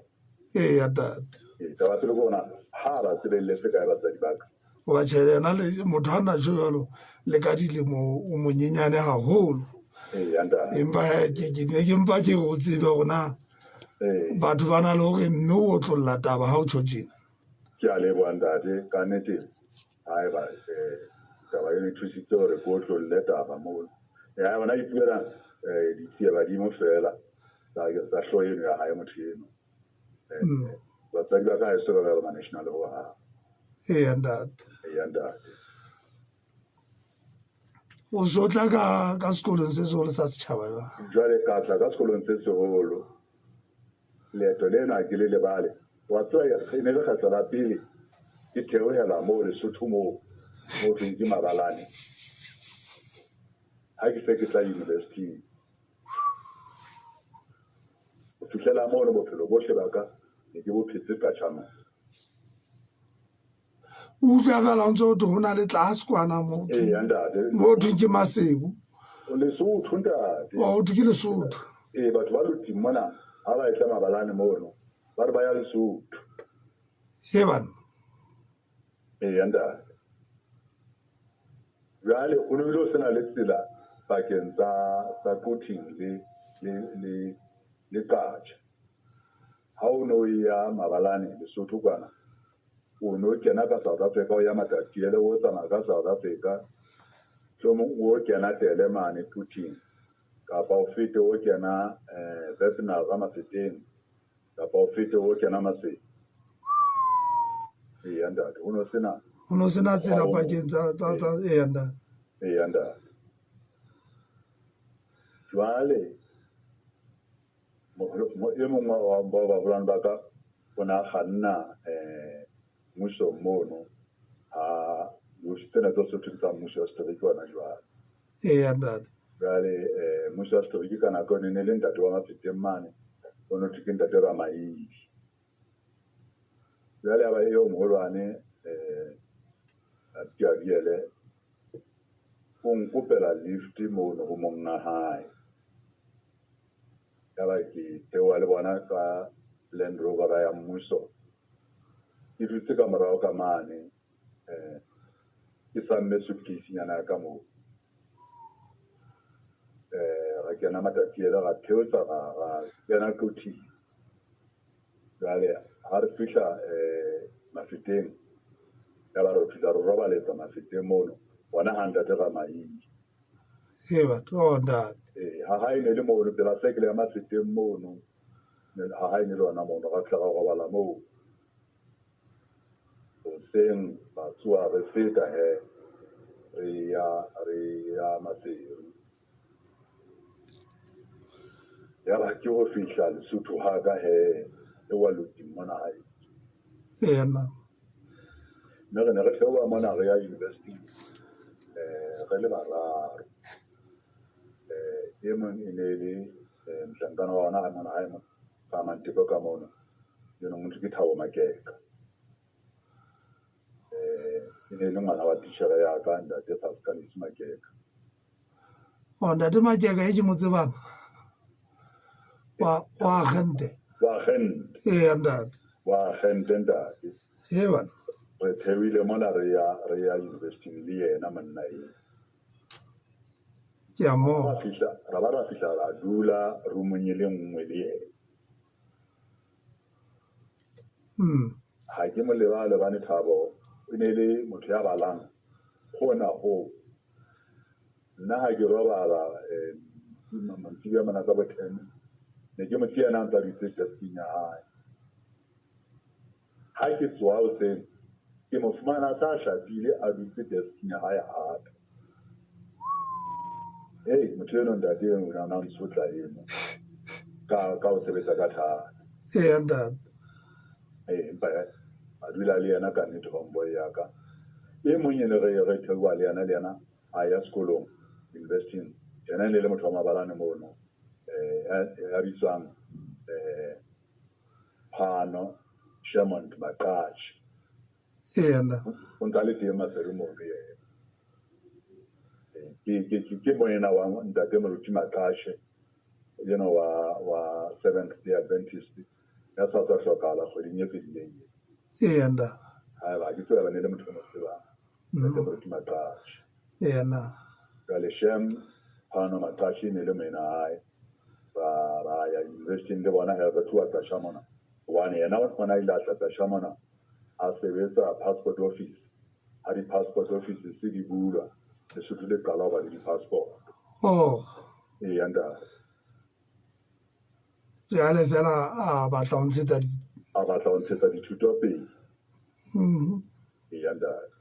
Eya, ntate. Ee, taba pele ke hona ha ba tsebelletse kae batswadi ba ka. Hoba tjhe, yena le motho a na tjho jwalo le ka dilemo o monyenyane haholo. Eya, ntate. Empa ke ne ke mpa ke re o tsebe hore na batho ba na le hore mme o otlolla taba ha o tjho tjena. Ke a leboha, ntate, ka nnete. Haeba taba eno e thusitse hore ke otlolle taba moo ya ona ipuela ditsie badimo fela tsa hlooho eno ya hae motho eno. Batswadi ba ka ha e so ba ba national ho hang. Eya, ntate. Eya, ntate. O so tla ka sekolong se seholo sa setjhaba jwang? Jwale ka tla ka sekolong se seholo. Leeto lena ha ke le lebale. Wa tseba, e ne le kgetlo la pele ke theohela moo Lesotho moo thweng ke Mabalane ha ke se ke tla university. Ho fihlela mono bophelo bohle ba ka ne ke bo phetse Qatjhanong. O utlwa fela o ntse o thwe ho na le tlase kwana mo Eya, ntate. mo thweng ke Masebu. Lesotho, ntate. Wa o thwe ke Lesotho. Ee, batho ba Loting mona ha ba etla Mabalane mono ba re ba ya Lesotho. He bana. Eya, ntate. Jwale ho no bile ho sena le tsela pakeng tsa Quthing le Qacha. Ha o no ya Mabalane Lesotho kwana, o no kena ka South Africa o ya Matatiele, o tsamaya ka South Africa, mohlomong o kena Tele mane Quthing, kapa o fete o kena Wepener Mafeteng, kapa o fete o kena Maseru. Eya, ntate, ho no sena. Ho no sena tsela pakeng tsa, eya, ntate. Eya, ntate. Jwale e mong wa ba baholwane ba ka o ne a kganna mmusong mono ha tsena tsa Sotho tsa mmuso wa setereke hona jwale. Eya, ntate. Jwale mmuso wa setereke ka nako eno e ne le ntate wa Mafeteng mane, o no thwe ke ntate Ramaili. Jwale ya ba eo moholwane Gabriele o nkopela lift mono ho monga hae. Ya ba ke theoha le bona ka Land Rover ya mmuso. Ke dutse ka morao ka mane, ke samme suitcase nyana ya ka moo. Ra kena Matatiele, ra theosa, ra kena Quthing. Jwale ha re fihla Mafeteng. Yaba re fihla re robaletsa Mafeteng mono, hona ha ntate Ramaile. He batho, oh ntate. Ee, ha hae ne le mono pela sekele ya Mafeteng mono. Ha hae ne le hona mono, ra fihla ra robala moo. Hoseng ra tsoha re feta he, re ya re ya Maseru. Yaba ke ho fihla Lesotho ha ka he, e wa Loting mona hae. Eya na. Mme re ne re theoha mona re ya university re le bararo. E mong e ne e le mohlankana wa hona mona hae mona, ka Manteko ka mono. Jwanong ho thwe ke Thabo Makeka. E ne e le ngwana wa titjhere ya ka, ntate Pascalis Makeka. Oh, ntate Makeka e ke mo tsebang wa wa agente. Wa agente. Eya ntate. Wa agente ntate. He bana. Re theohile mona re ya re ya university le yena monna e. Ke a mo. Ra fihla ra ba ra fihla ra dula roomong e le nngwe le yena. Ha ke mo lebale hobane Thabo e ne e le motho ya balang hona hoo. Nna ha ke robala mantsibuya mona ka bo 10 ne ke mo siya yena a ntsa dutse desking ya hae. Ha ke tsoha hoseng ke mo fumana a sa hlapile a dutse desking ya hae hape. Hey, motho eno ntate eno o ne a ntshotla eno ka ka ho sebetsa ka thata. Eya ntate. Ee, empa a dula le yena ka nnete homeboy ya ka. E mong e ne re re theoha le yena le yena a ya sekolong university. Yena e ne le motho wa mabalane mono ya bitswang Phano Shermont Maqatshi. Eya ntate. O ntsa le teng Maseru mono yena. Ke moena wa ntate Moruti Maqashe yena wa wa Seventh Day Adventist ya sa tswa hlokahala kgweding e fetileng e. Eya ntate. Haeba ke tseba ne le motho o mo tsebang. Ntate Moruti Maqashe. Eya na. Jwale Shem Phano Maqashe e ne le moena hae. Ra ra ya university le bona he re tloha Qasha mona. Hobane yena o na ile a tla Qasha mona a sebetsa passport office. Ha di-passport offices di bulwa, Lesotho le qala ho ba le di-passport. Oh. Eya ntate. Jwale fela a batla ho ntshetsa di A batla ho ntshetsa dithuto pele. Eya ntate.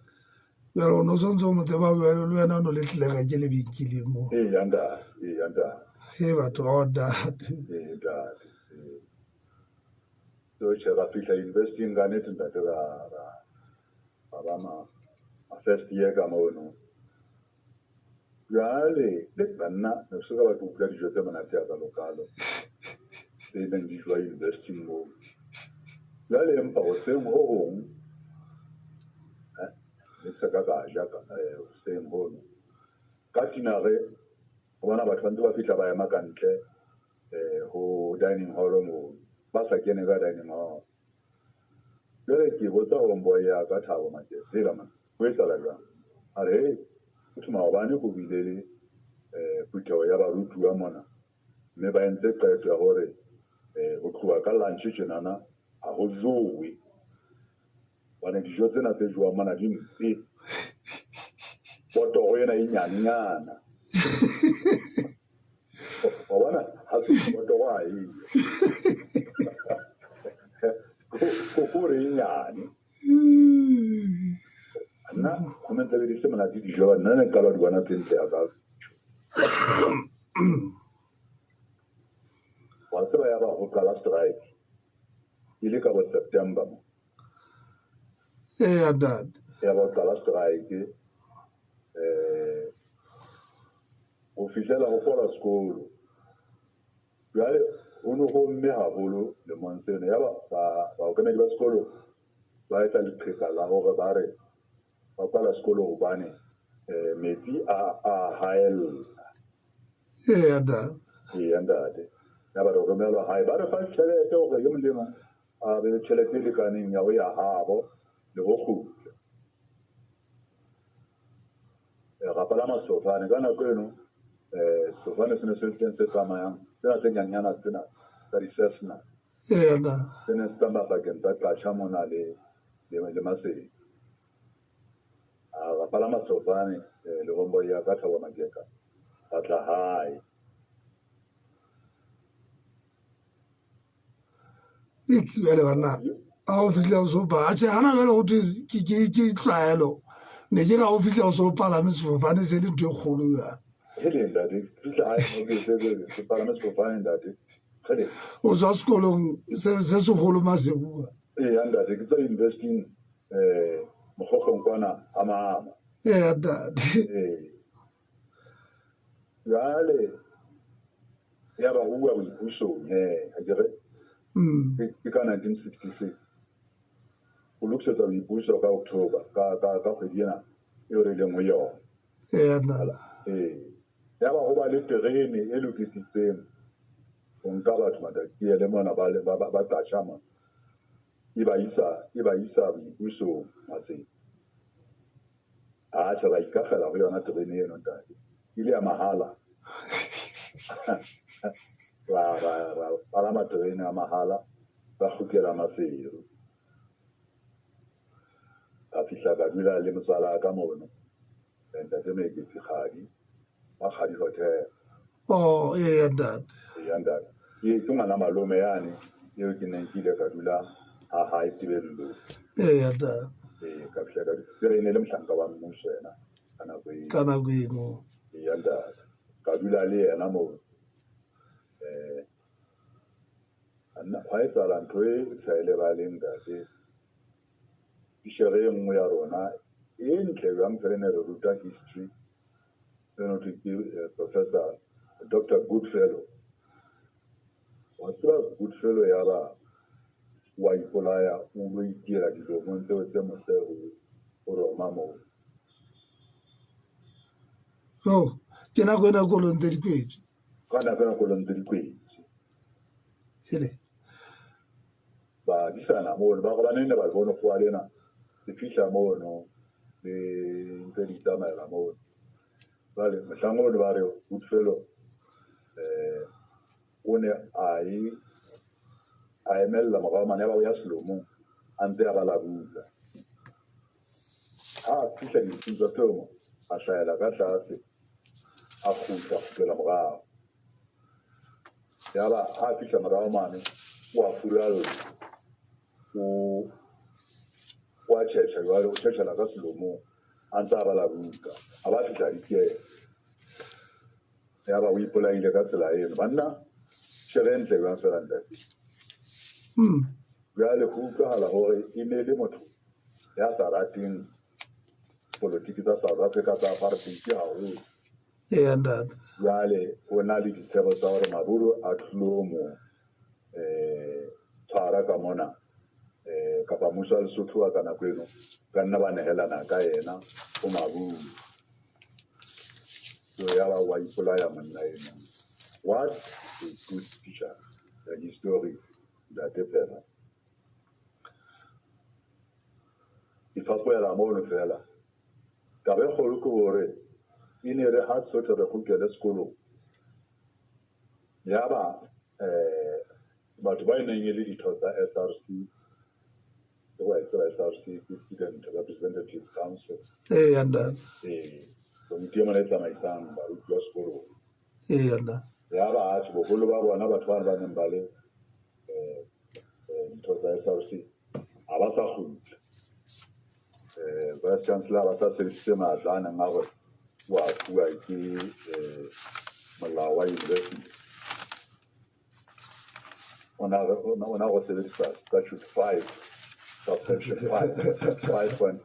Jwale o no sontso o mo tseba jwale le wena o no le tlelega ke lebenkeleng mo. Eya ntate, eya ntate. He batho oh ntate. Ee ntate. Ee. So tjhe ra fihla university ka nnete ntate ra ra ra ba ma ma first year ka mono. Jwale le banna ne se ka ba ke utlwa dijo tse monate ya kalo-kalo tse neng di jowa university moo. Jwale empa hoseng ho hong ne ke sa ka ka ja hoseng hono. Ka tinare o bona batho ba ntse ba fihla ba ema ka ntle ho dining hall moo ba sa kene ka dining hall. Jwale ke botsa homeboy ya ka Thabo Makese, hela man, ho etsahala jwang? A re, hey, ho thwe maobane ho bile le phutheho ya barutuwa mona mme ba entse qeto ya hore ho tloha ka lunch tjenana ha ho jowe hobane dijo tsena tse jowang mona di mpe. Botoro ena e nyanenyana. Wa bona ha se botoro ha eyo. Ko re e nyane. Nna ho ne ntse di se monate dijo nna ne qala di bona tse ntle ya ka. Wa tseba ya ba ho qala strike e le ka bo September mo. Eya ntate. Ya ba ho qala strike ho fihlela ho kwalwa sekolo. Jwale ho ne ho omme haholo lemong seno. Yaba baokamedi ba sekolo ba etsa leqheka la hore ba re ba kwala sekolo hobane metsi a a haella. Eya ntate. Eya ntate. Yaba re romelwa hae. Ba re fa tjhelete hore e mong le mong a be le tjhelete e lekaneng ya ho ya habo le ho kgutla. Ra palama sefofane. Ka nako eno sefofane se ne se teng se tsamayang sena se nyanyana sena sa di-Cessna. Eya ntate. Se ne se tsamaya pakeng tsa Qacha mona le le Maseru. A ra palama sefofane le homeboy ya ka Thabo Makeka, ra tla hae. Jwale banna a o fihla o so pa atjhe hana jwale ho thwe ke tlwaelo ne ke ra o fihla o so palame sefofane se le ntho e kgolo jwale. Hele ntate, fihla hae mo ke se ke palame sefofane ntate. Hele. O tswa sekolong se seholo Maseru. Eya ntate, ke tswa university Mokgohlong kwana ha mama. Eya ntate. Ee. Jwale ya ba ho uwa boipusong he, akere? Ke ka 1966. Ho lokisetsa boipuso ka October, ka kgwedi ena eo re leng ho yona. Eya ntate. Ee. Ya ba ho ba le terene e lokisitseng ho nka batho Matatiele mona ba qasha mona. E ba isa, e ba isa boipusong Maseru. Atjhe, ra ikakgela ho yona terene eno ntate. E ile ya mahala. Ra palama terene ya mahala, ra kgutlela Maseru. Ka fihla ka dula le motswala ka mono. Ntate Moeketsi Kgadi, wa Kgadi Hotel. Oh, eya ntate. Eya ntate. Ke ngwana malome yane eo ke neng ke ile ka dula ha hae Tebellong. Eya ntate. Ee, ka fihla ka dula. E ne le mohlanka wa mmuso yena ka nako eo. Ka nako eno. Eya ntate. Ka dula le yena moo. Hwa etsahala ntho e sa e lebaleng ntate. Tichere e nngwe ya rona e ntle jwang fela e ne re ruta history. Eno thwe ke Professor Dr. Goodfellow. Wa tseba Goodfellow ya ba wa ipolaya o lo itiela dilomong tseo tse mose ho Roma moo. Oh, ke nako ena kolong tse di kwetswe. Ka nako ena kolong tse di kwetswe. Hele. Ba disana mono, ba ba ne ba bone go lena le fihla mono le ntse di tsamaela mono. Jwale mohlang ono ba re Goodfellow o ne a e a emella morao mane ya ba o ya selomong a ntse a bala buka. Ha a fihla ditsing tsa selomo a hlahela ka tlase a kgutla kgutlela morao. Ya ba ha a fihla morao mane o a furalla o a tjhetjha jwale o tjhetjhela ka selomong a ntse a bala buka a ba fihla dikela. Ya ba o ipolaile ka tsela eno. Banna tjhere e ntle jwang fela ntate. Jwale ho utlwahala hore e ne le motho ya sa rateng politiki tsa South Africa tsa apartheid haholo. Eya ntate. Jwale o na le ditshebo tsa hore Maburu a tlilo mo tshwara ka mona kapa mmuso wa Lesotho wa ka nako eno ka nna ba nehelana ka yena ho Maburu. So ya ba wa ipolaya monna eno. What a good teacher. The history ntate Phela. Ke fapohela mono fela. Taba e kgolo ke hore e ne re ha tsohle re kgutlele sekolong. Ya ba batho ba e neng e le ditho tsa SRC, ke wa e tseba SRC ke Student Representative Council. Eya ntate. Ee, komiti e mona e tsamaisang baruti ba sekolong. Eya ntate. Ya ba atjhe boholo ba bona batho bana ba neng ba le ditho tsa SRC ha ba sa kgutla. Vice Chancellor ba sa sebedisitse matla a neng a re wa fuwa ke molao wa university. O na go sebedisa statute 5 subsection 5 5.5.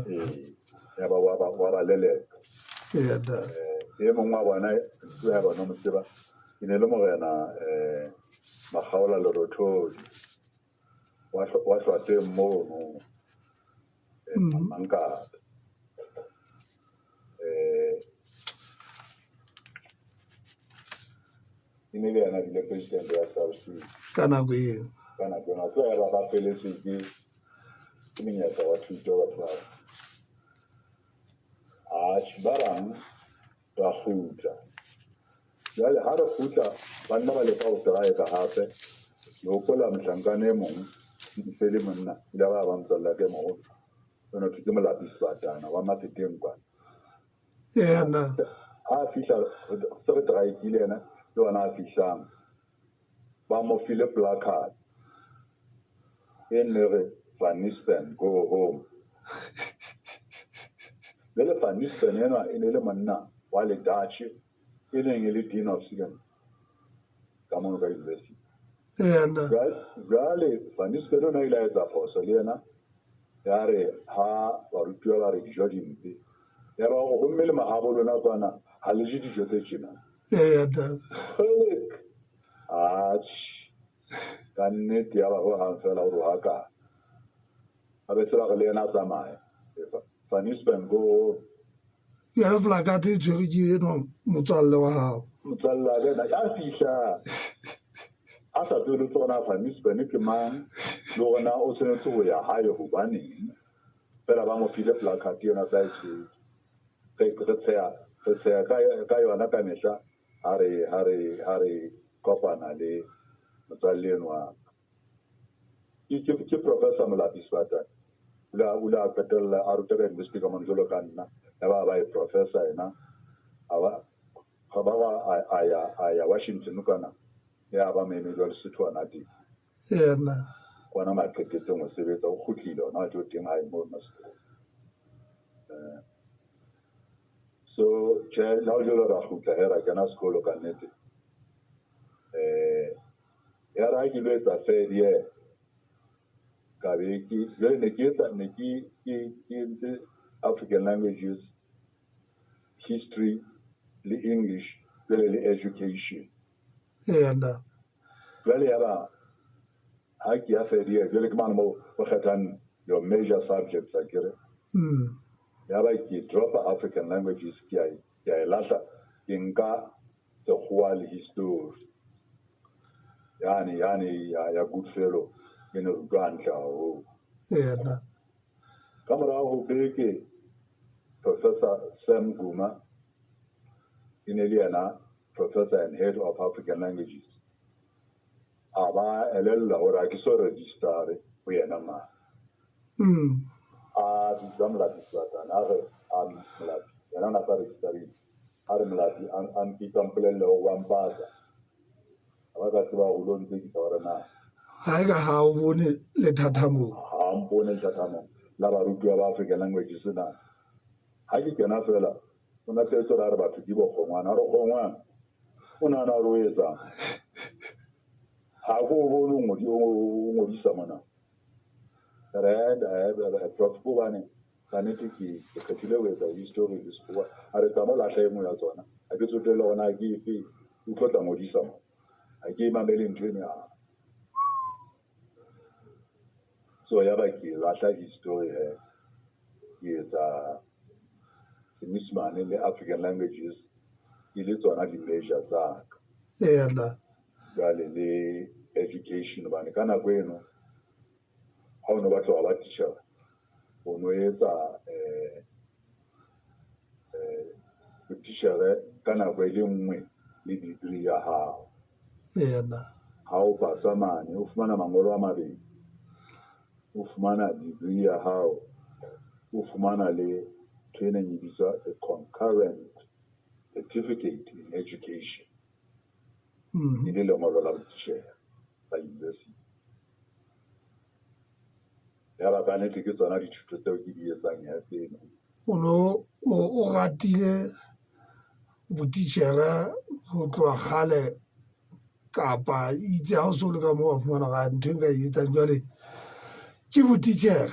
Ee, ya ba wa ba leleka. Eya ntate. E mongwe wa bona ya bona mo tseba e ne le morena Makgaola Lerothodi wa Hlwatseng mono Mankata. E ne le yena bile president ya SRC ka nako eo. Ka nako eo tlo ya ba feletswe ke monyetla wa thuto batho ba. Atjhe ba bang ba kgutla. Jwale ha re kgutla ba nna ba leka ho strike hape. Ke hopola mohlankana e mong Ke monna ile ba ba motswalle wa ka e moholo. O no thwe ke Molapi Sebatana wa Mafeteng kwana. Yena. Ha a fihla se re draikile yena le ona a fihlang. Ba mo file placard e ne re Van Nispen go home. Jwale Van Nispen enwa e ne le monna wa le Dutch e neng e le Dean of Students ka mono ka university. Yena. Jwale Van Nispen o ne a ile a etsa phoso le yena ya re ha barutiwa ba re dijo di mpe. Ya ba hore homme le mahabo lona kwana ha le je dijo tse tjena. Yena. Kgelek. Atjhe. Ka nnete ya ba ho hang fela o rohaka. A be se ba re le yena a tsamaye. Van Nispen go home. Jwale placard e tshwerwe ke enwa motswalle wa hao. Motswalle wa ka ena ya fihla a sa tsebe le tsona Van Nispen ke mang le hore na o tshwanetse ho ya hae hobaneng. Fela ba mo file placard yona tsa e tshwere. Re tsheha ka yona ka mehla ha re kopana le motswalle enwa. Ke Professor Molapi Sebatana. O ile a qetella a ruta ka university ka mona jwalo ka nna. Ya ba ba e professor yena. A ba a ya Washington kwana. Ya ba moemedi wa Lesotho hona teng. Yena. Kwana ma qetetseng ho sebetsa o kgutlile hona tjo teng hae mo Moscow. So tjhe la ho jwalo ra kgutla he ra kena sekolo ka nnete. Ya ra ke lo etsa third year. Ka be ke jwale ne ke etsa ne ke entse African languages, history le English jwale le education. Yena. Jwale ya ba ha ke ya third year jwale ke mane mo o kgethang your major subjects akere. Ya ba ke dropa African languages ke a e lahla ke nka Sekgowa le history. Yane ya Goodfellow e ne rutwa hantle haholo. Yena. Ka morao ho beke Professor Sam Guma e ne le yena Professor and Head of African Languages. A ba elella hore ha ke so register ho yena mane. A bitsa Molapi Sebatana a re a Molapi yena o na sa registerile. A re Molapi a mpitsa mpolelle hore wa mpatla. Ha ba ka tseba hore o lo ntsekisa hore na. Ha e ka ha o bone lethathamong. Ha mpone lethathamong la barutiwa ba African languages na. Ha ke kena fela o na tletse hore a re batho ke bo kgongwana. A re kgongwana o nahana hore o etsang? Ha ko o bone o ngodisa mona. Re prof hobane ka nnete ke kgethile ho etsa history le Sekgowa. A re tsamaya o lahla e nngwe ya tsona. Ha ke tsotelle hore na ke efe, o tlo tla ngodisa mo. Ha ke mamele ntho eno ya. So ya ba ke lahla history he. Ke etsa Senyesemane le African languages e le tsona di-major tsa ka. Yena. Jwale le education hobane ka nako eno ha o no batla ho ba teacher o no etsa botitjhere ka nako e le nngwe le degree ya hao. Yena. Ha o pasa mane o fumana mangolo a mabedi. O fumana degree ya hao, o fumana le ntho e neng e bitswa a concurrent certificate in education. E le lengolo la botitjhere la university. Ya ba ka nnete ke tsona dithuto tseo ke di etsang ya tseno. O no o ratile botitjhere ho tloha kgale kapa itse ha o so le ka moo wa fumana hore ntho e nka e etsang jwale ke botitjhere.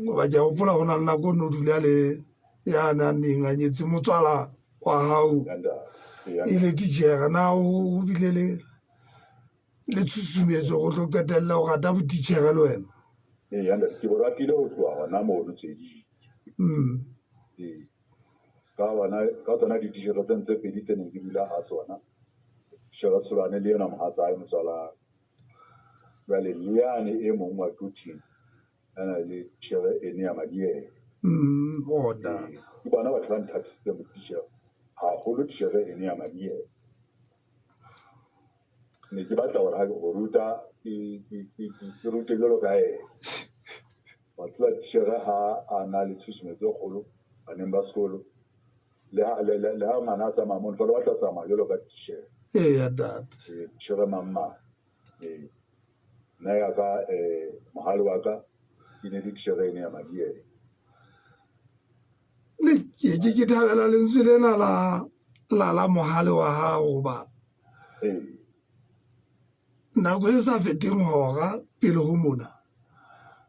Hoba ke a hopola ho na le nako o no dula le ya nang neng a nyetse motswala wa hao e le titjhere. Na o bile le tshusumetso go tlo qetella o rata botitjhere le wena? Ee, ke bo ratile ho tloha hona mono Tsheding. Ee. Ka tsona dititjhere tse ntse pedi tse neng ke dula ha tsona. Titjhere Tsholwane le yena mohatsae motswala. Jwale le yane e mong wa Quthing a na le titjhere ene ya Madiela. Ona. Ke bona batho ba nthatisitseng botitjhere. Haholo titjhere ene ya Madiela. Ne ke batla hore ho ruta ke rute jwalo ka ena. Wa tseba titjhere ha a na le tshusumetso e kgolo baneng ba sekolo, le ha ngwana a tsamaya mono, fela o batla ho tsamaya jwalo ka titjhere. Eya ntate. Titjhere mang mang. Ee. Nna ya ka mohale wa ka e ne le titjhere ene ya Madiela. Ne ke thabela lentswe lena la mohale wa hao hoba nako e sa feteng hora pele ho mona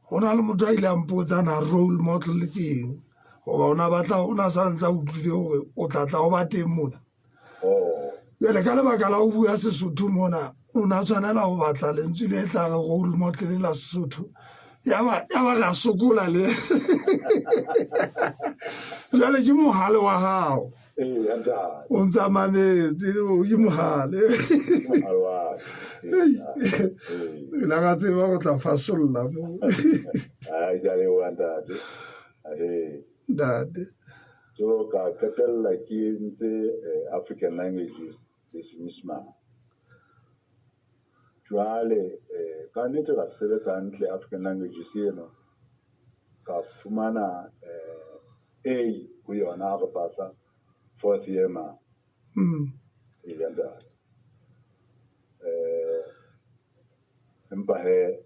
ho na le motho a ile a mpotsa na role model ke eng, hoba o na batla o na sa ntse a utlwile hore o tla tla o ba teng mona. Jwale ka lebaka la ho bua Sesotho mona, o na tshwanela ho batla lentswe le tla re role model la Sesotho. Ya ba re a sokola le. Jwale ke mohale wa hao. O ntsa mametse, ke mohale. La ka tseba go tla fasolla mo. Ntate. So ka qetella ke entse African languages le Senyesemane. Jwale ka nnete ka sebetsa hantle African languages eno, ka fumana A ho yona ha re pasa fourth year ma. Eya ntate. Empa he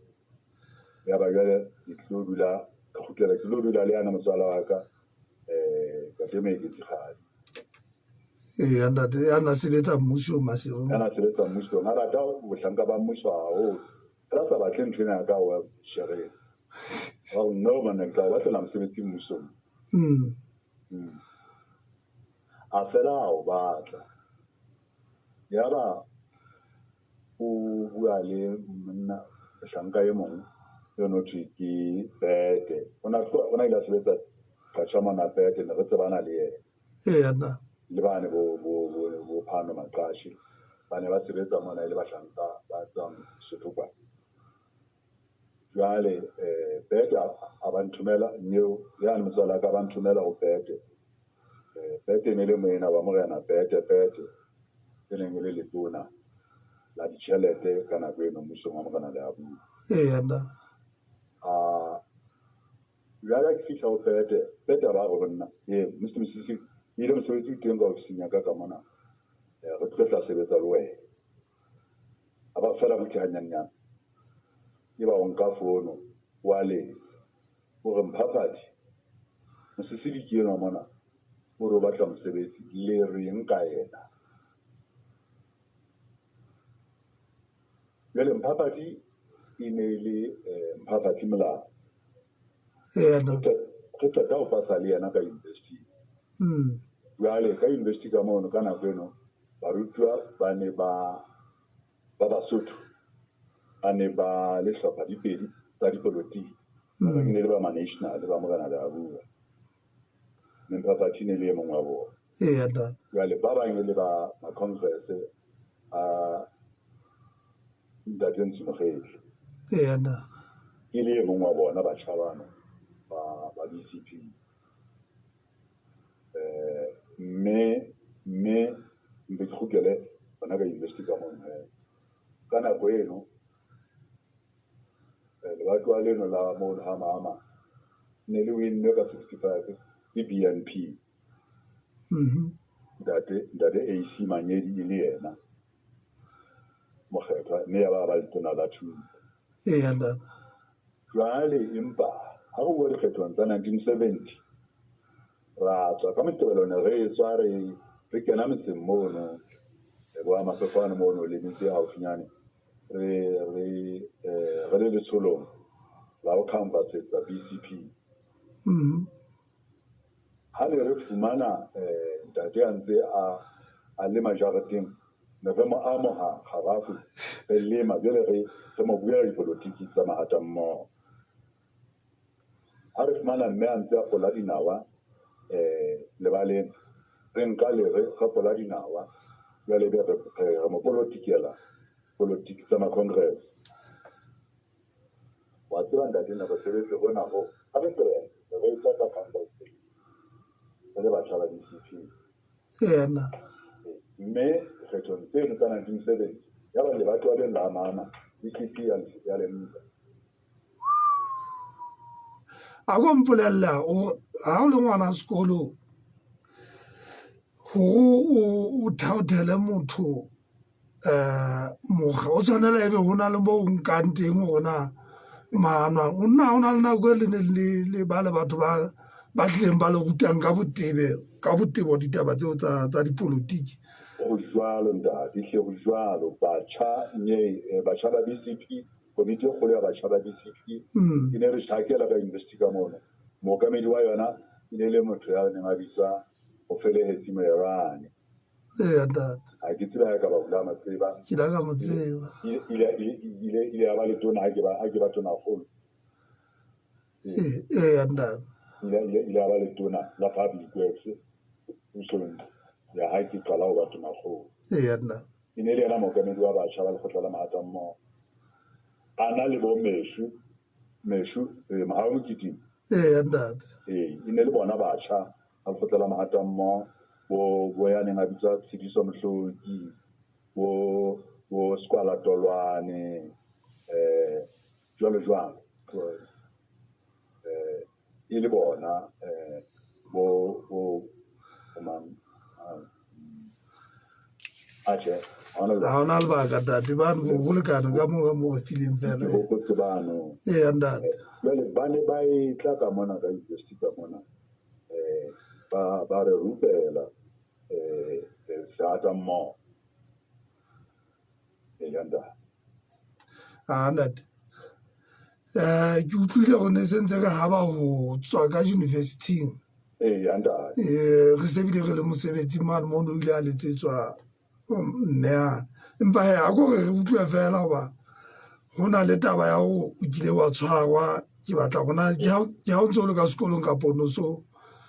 ya ba jwale ke tlo dula, ka kgutlela ke lo dula le yana motswala wa ka Ntate Moeketsi Kgadi. Eya ntate, ya na sebetsa mmusong Maseru. Ya na sebetsa mmusong, a rata bohlanka ba mmuso haholo. Fela sa batle ntho ena ya ka wa shereng. Wa re no man, ke tla o batlela mosebetsi mmusong. A fela a o batla. Yaba o bua le monna mohlanka e mong yo no thwe ke Bete. O na ile a sebetsa Qacha mona Bete, ne re tsebana le yena. Eya nna. Le bane bo Phano Maqashe ba ne ba sebetsa mona e le bahlanka ba tswang Sotho kwana. Jwale Bete a ba nthomela nyeo yane motswala wa ka ba nthomela ho Bete. Bete e ne le moena wa morena Bete Bete e neng e le letona la ditjhelete ka nako eno mmusong wa morena Leabua. Eya nna. A jwale ha ke fihla ho Bete, Bete a ba re ho nna, ee Mr Mosisi, ile mosebetsi o teng ka ofising ya ka ka mona, re tlo tla sebetsa le wena. A ba fela butle hanyenyane, eba o nka fono wa letsa, o re Mphaphathi, Mosisi ke enwa mona, o re o batla mosebetsi, le reng ka yena? Jwale Mphaphathi e ne e le Mphaphathi Molao. Re qeta ho pasa le yena ka university. Jwale ka university ka mono ka nako eno barutuwa ba ne ba Basotho ba ne ba le hlopha di pedi tsa dipolotiki. Ba ne le ba ma-national ba morena Leabua. Mme Mphaphathi ne le e mong wa bona. Jwale ba bang e le ba ma-congress a Ntate Ntsho Mokgetle. Ke le e mong wa bona batjha bano ba BCP. Mme mpe ke kgutlele hona ka university ka mono he. Ka nako eno lebatowa leno la mono ha mama ne le winne ka 65 ke BNP. Ntate AC Manyedi e le yena mokgethwa, mme ya ba ba letona la thuto. Eya ntate. Jwale empa ha re bua dikgethong tsa 1970 ra tswa ka Moqebelo, ne re tswa re kena metseng mono, bo Mafefane mono le metse e haufinyane, re le letsholong la ho canvassetsa BCP. Ha ne re fumana ntate a ntse a lema jareteng, ne re mo amoha kgarafu, re lema, jwale re mo buela dipolotiki tsa mahata mmoho. Ha re fumana mme a ntse a pola dinawa lebaleng, re nka lere re pola dinawa, jwale ebe re mo polotikela politiki tsa ma-congress. Wa tseba ntate, ne re sebetse hona ho ha re tlohela, ne re tswa ka campus re le batjha ba BCP. Eya nna. Mme kgethong tseno tsa 1970 Yaba lebatowa leno la amana, BCP ya le nka. A ko mpolella ha o le ngwana sekolo hore o thaothele motho mokga o tshwanela ebe ho na le moo o nkang teng hore na maano o nna ho na le nako e le ne le ba le batho ba tlileng ba le rutang ka botebe ka botebo ditaba tseo tsa dipolotiki. Ho jwalo ntate, ehlile ho jwalo. Batjha batjha ba BCP, komiti e kgolo ya batjha ba BCP e ne re tjhakela ka university ka mono. Mookamedi wa yona e ne le motho ya neng a bitswa Mofelehetsi Moerane. Eya ntate. Ha ke tsebe ha ekaba o la mo tseba. Ke la ka mo tseba. Ile ya ba letona ha ke ba ha ke ba tonakgolo. Eya ntate. Ile ya ba letona la Public Works pusong ya ha ke qala ho ba tonakgolo. Eya ntate. E ne le yena mookamedi wa batjha ba lekgotla la Mahatammoho. A na le bo Meshu, Meshu, Mohau Mokitimi. Eya ntate. Ee, e ne le bona batjha ba lekgotla la Mahatammoho, bo ya neng a bitswa Tshidiso Mohloki, bo Sekwala Tolwane, jwalo jwalo. E le bona bo mang atjhe ha hona lebaka ntate bano ho lekana ka moo ka mo re fileng fela. Ke hopotse bano. Eya ntate. Jwale ba ne ba e tla ka mona ka university ka mona ba re rupela Sehatammoho. Eya ntate. Ah ntate. Ke utlwile hore ne sentse re haba ho tswa ka university-ing. Eya ntate. Re se bile re le mosebetsi mane mono o ile a letsetswa mme yane. Empa hee a ko re re utlwe fela hoba ho na le taba ya hore o kile wa tshwarwa. Ke batla hore na ke ha o ntso o le ka sekolong kapa o no so.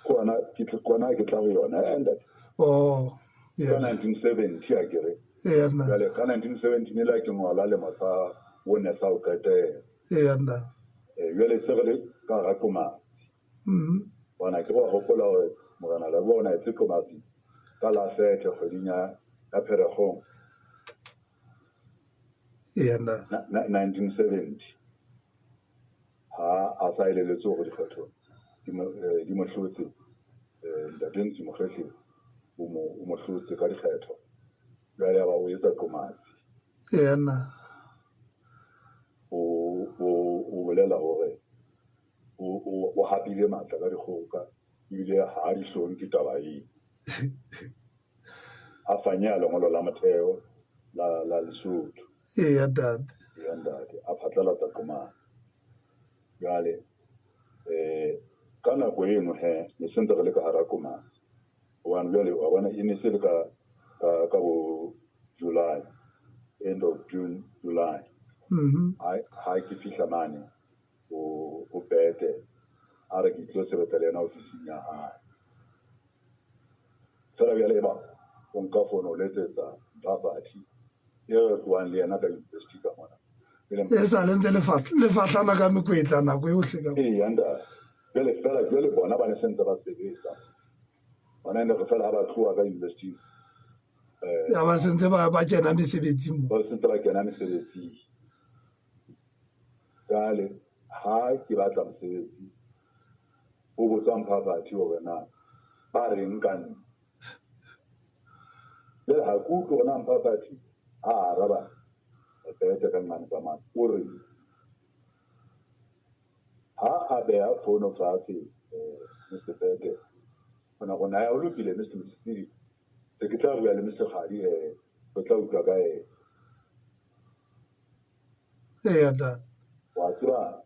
Kona ke kona ke tla ho yona ntate. Oh. Ka 1970 akere. Eya nna. Jwale ka 1970 ne la ke ngola lemo sa bone sa ho qetela. Eya nna. Jwale se re le ka hara Qomatsi. Bona ke go hopola hore Morena Leboa o na etse Qomatsi ka la 7 kgweding ya Pherekgong. Eya nna. 1970. Ha a sa eleletswe hore dikgetho di mo hlotse, ntate Ntsi Mokgehle o mo hlotse ka dikgetho. Jwale ya ba o etsa Qomatsi. Eya nna. O bolela hore o hapile matla ka dikgoka ebile ha a dihlong ke taba eo. A fanyeha lengolo la motheo la Lesotho. Eya ntate. Eya ntate, a phatlalatsa Qomatsi. Jwale ka nako eno he ne sentse re le ka hara Qomatsi. Hobane jwale wa bona e ne se le ka bo July, end of June, July. Ha ke fihla mane o Pete a re ke tlo sebetsa le yena ofising ya hae. Fela bjale eba o nka fono o letsetsa Mphaphati e re tlohang le yena ka university ka mona. E sa le ntse le fahlana ka mekwetla nako yohle ka. Eya ntate. Jwale fela jwale bona ba ne sentse ba sebetsa. Bona ne re fela ha ba tloha ka university. Ya ba sentse ba kena mesebetsing mo. Ba sentse ba kena mesebetsing. Jwale ha ke batla mosebetsi o botsa Mphaphati hore na ba reng ka nna. Jwale ha ke utlwe hore na Mphaphati ha araba Pete ka nqane tsa mane o re ha a beha fono fatshe Mr. Pete o na go naya o lokile Mr. Mosisili se ke tla bua le Mr. Kgadi he re tla utlwa ka ena. Eya ntate. Wa tseba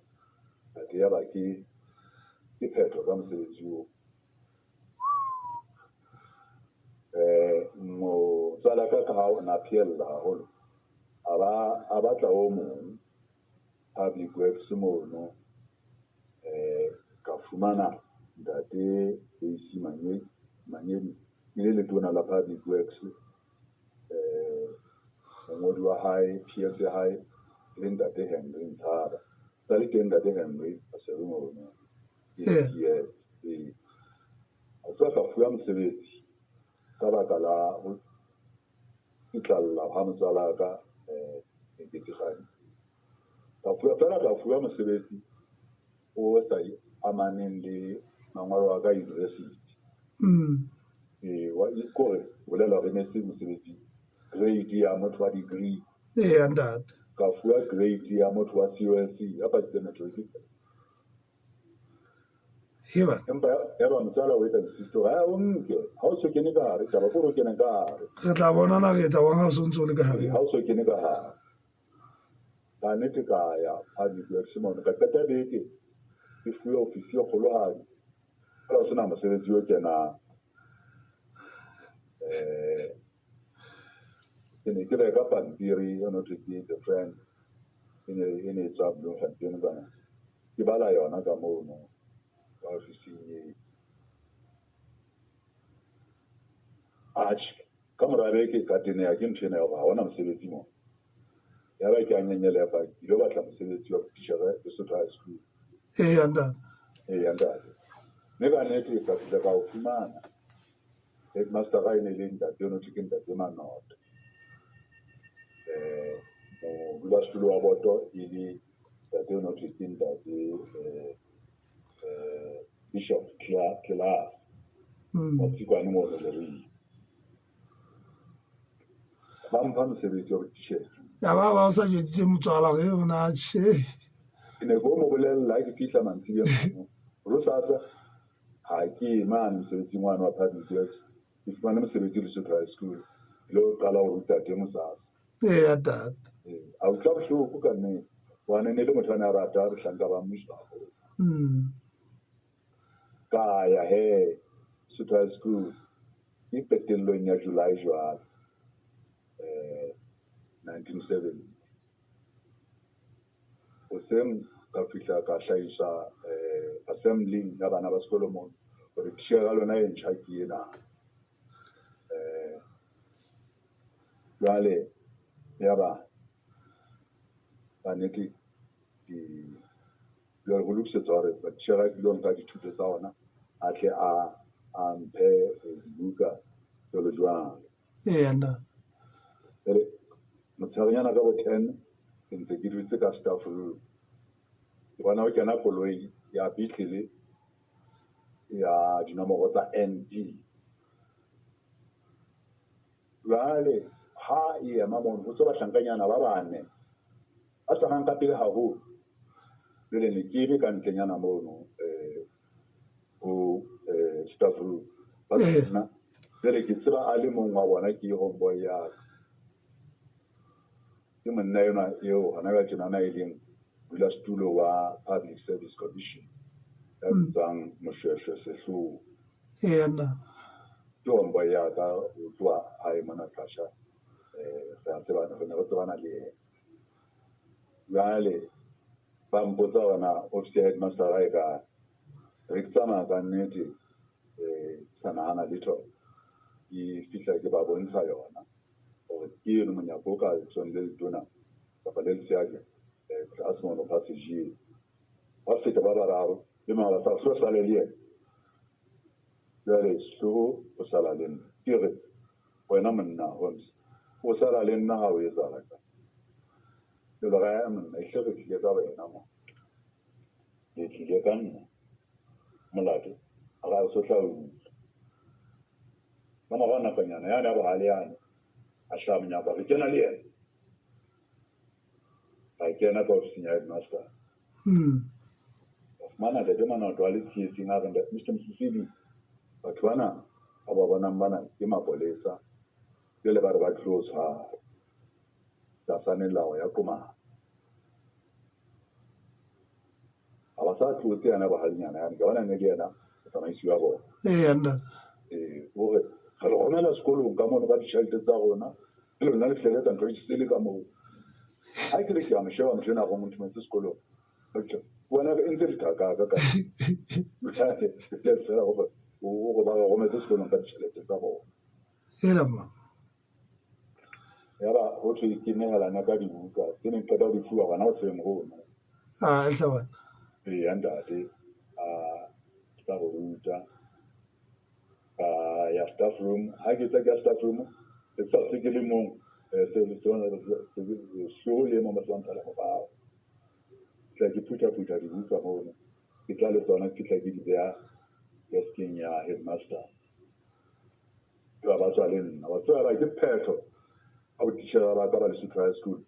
ntate ya ba ke phetho ka mosebetsi oo. Motswala ka ha o na phehella haholo a batla o mong Public Works mono ka fumana ntate AC Manyedi e le letona la Public Works mongodi wa hae PS ya hae le ntate Henry Ntshaba. Sa le teng ntate Henry a se re mono. PS. A tswa ka fuwa mosebetsi ka baka la ho tsitlalla ha motswala ka Eketsi Kgadi. Ka fuwa fela ka fuwa mosebetsi o sa amaneng le mangolo a ka university. Ee, wa kore bolela hore ne se mosebetsi grade ya motho wa degree. Eya ntate. Ka fuwa grade ya motho wa COSC ya pasitse matric. Heba. Empa ya ba motswala o etsa insist hore ha o nke, ha o so kene ka hare, taba ke hore o kene ka hare. Re tla bonana re etsa bang ha o so ntse o le ka hare. Ha o so kene ka hare. Ka nnete ka ya public works mono, ka qeta beke ke fuwe ofisi e kgolohadi. Fela ho sena mosebetsi o kenang. Ke ne ke reka pampiri e no thwe ke The Friend, e ne e tswa Bloemfontein kwana. Ke bala yona ka mono ka ofising eo. Atjhe, ka mora beke ka teneha ke ntho ena ya hore ha hona mosebetsi mona. Ya ba ke a nyenyelepa, ke ilo batla mosebetsi wa botitjhere Lesotho High School. Eya ntate. Eya ntate. Mme ka nnete ka fihla ka o fumana. Headmaster e ne le ntate ono thwe ke ntate Manoto. Modulasetulo wa boto e le ntate ono thwe ke ntate Bishop Class. Wa Tsikwane mono Lerui. Ba mpha mosebetsi wa botitjhere. Ya ba ba o sa jwetsitse motswala hore o na tjhe. Ke ne ke o mo bolella ha ke fihla mantsibuyeng mono. Hosasa ha ke mane mosebetsing wane wa public works, ke fumane mosebetsi Lesotho High School. Ke lo qala ho ruta teng hosasa. Eya ntate. A utlwa bohloko ka nnete. Hobane ne le motho a ne a rata bahlanka ba mmuso haholo. Ka ya he Lesotho High School ke qetellong ya July jwale. 1970. Hoseng ka fihla ka hlahisa assembly ya bana ba sekolo mono hore titjhere ya lona e ntjha ke ena. Jwale ya ba ka nnete di jwale ho lokisetswa hore matitjhere a tlilo nka dithuto tsa ona a tle a mphe dibuka jwalo jwalo. Eya ntate. Jwale motsheharenyana ka bo 10 ke ntse ke dutse ka staff room. Ke bona ho kena koloi ya Beetle ya dinomoro tsa ND. Jwale ha e ema mono ho tswa bahlankanyana ba bane ba tsamayang ka pele haholo. Jwale ne ke eme ka ntlenyana mono ho staff room. Ba nna jwale ke tseba a le mong wa bona ke homeboy ya ka. Ke monna enwa eo hona jwale tjenana e leng modulasetulo wa Public Service Commission ya bitswang Moshweshwe Sehloho. Eya ntate. Ke homeboy ya ka o tloha hae mona Qasha. Re a tsebana, re ne re tsebana le yena. Jwale ba mpotsa hore na office ya headmaster e kae. Re ke tsamaya ka nnete sa nahana letho. Ke fihla ke ba bontsha yona hore ke eno monyako o ka tswang le letona kapa le letshehadi tlase mono passage eo. Ba feta ba bararo le mangala sa so sale le yena. Jwale Sehloho o sala le nna. Ke re wena monna Holmes o sala le nna ha o etsahala ka. Jwale ra ya monna ehlile re tlile ka wena mo. Le tlile ka nna. Molato ha re so tla utlwa. Ka mora nakonyana yane ya bohale yane a hlaha monyako re kena le yena. Ra kena ka ofising ya headmaster. Ka fumana ntate Manoto a le tsietsing a re Mr. Mosisili batho bana ba ba bonang bana ke mapolesa jwale ba re ba tlo tshwara tlasa melao ya Komana. Ha ba sa tlotse yana bohalenyana yane ke bona ne le yena motsamaisi wa bona. Eya ntate. O re re le romela sekolong ka mono ka ditjhelete tsa rona le lona le fihle le etsa ntho di sele ka moo. Ha ke re ke a mo sheba motho enwa a re o nthometse sekolong. Wena e ntse dithaka ka fela hore o ba re rometse sekolong ka ditjhelete tsa bona. Hela ma. Ya ba ho thwe ke nehelana ka dibuka tse neng qeta ho di fuwa hona hoseng hono. Ah, e hle bana. Eya ntate a tla go ruta ka ya staff room. Ha ke tla ke ya staff room ke sa se ke le mong. Se le mo ba ntshala morao. Tla ke phutha dibuka mono, ke tla le tsona, ke tla ke di beha deskeng ya headmaster. Ke ba ba tswa le nna, wa tseba ba ke phetho a botitjhere ba ka ba Lesotho High School.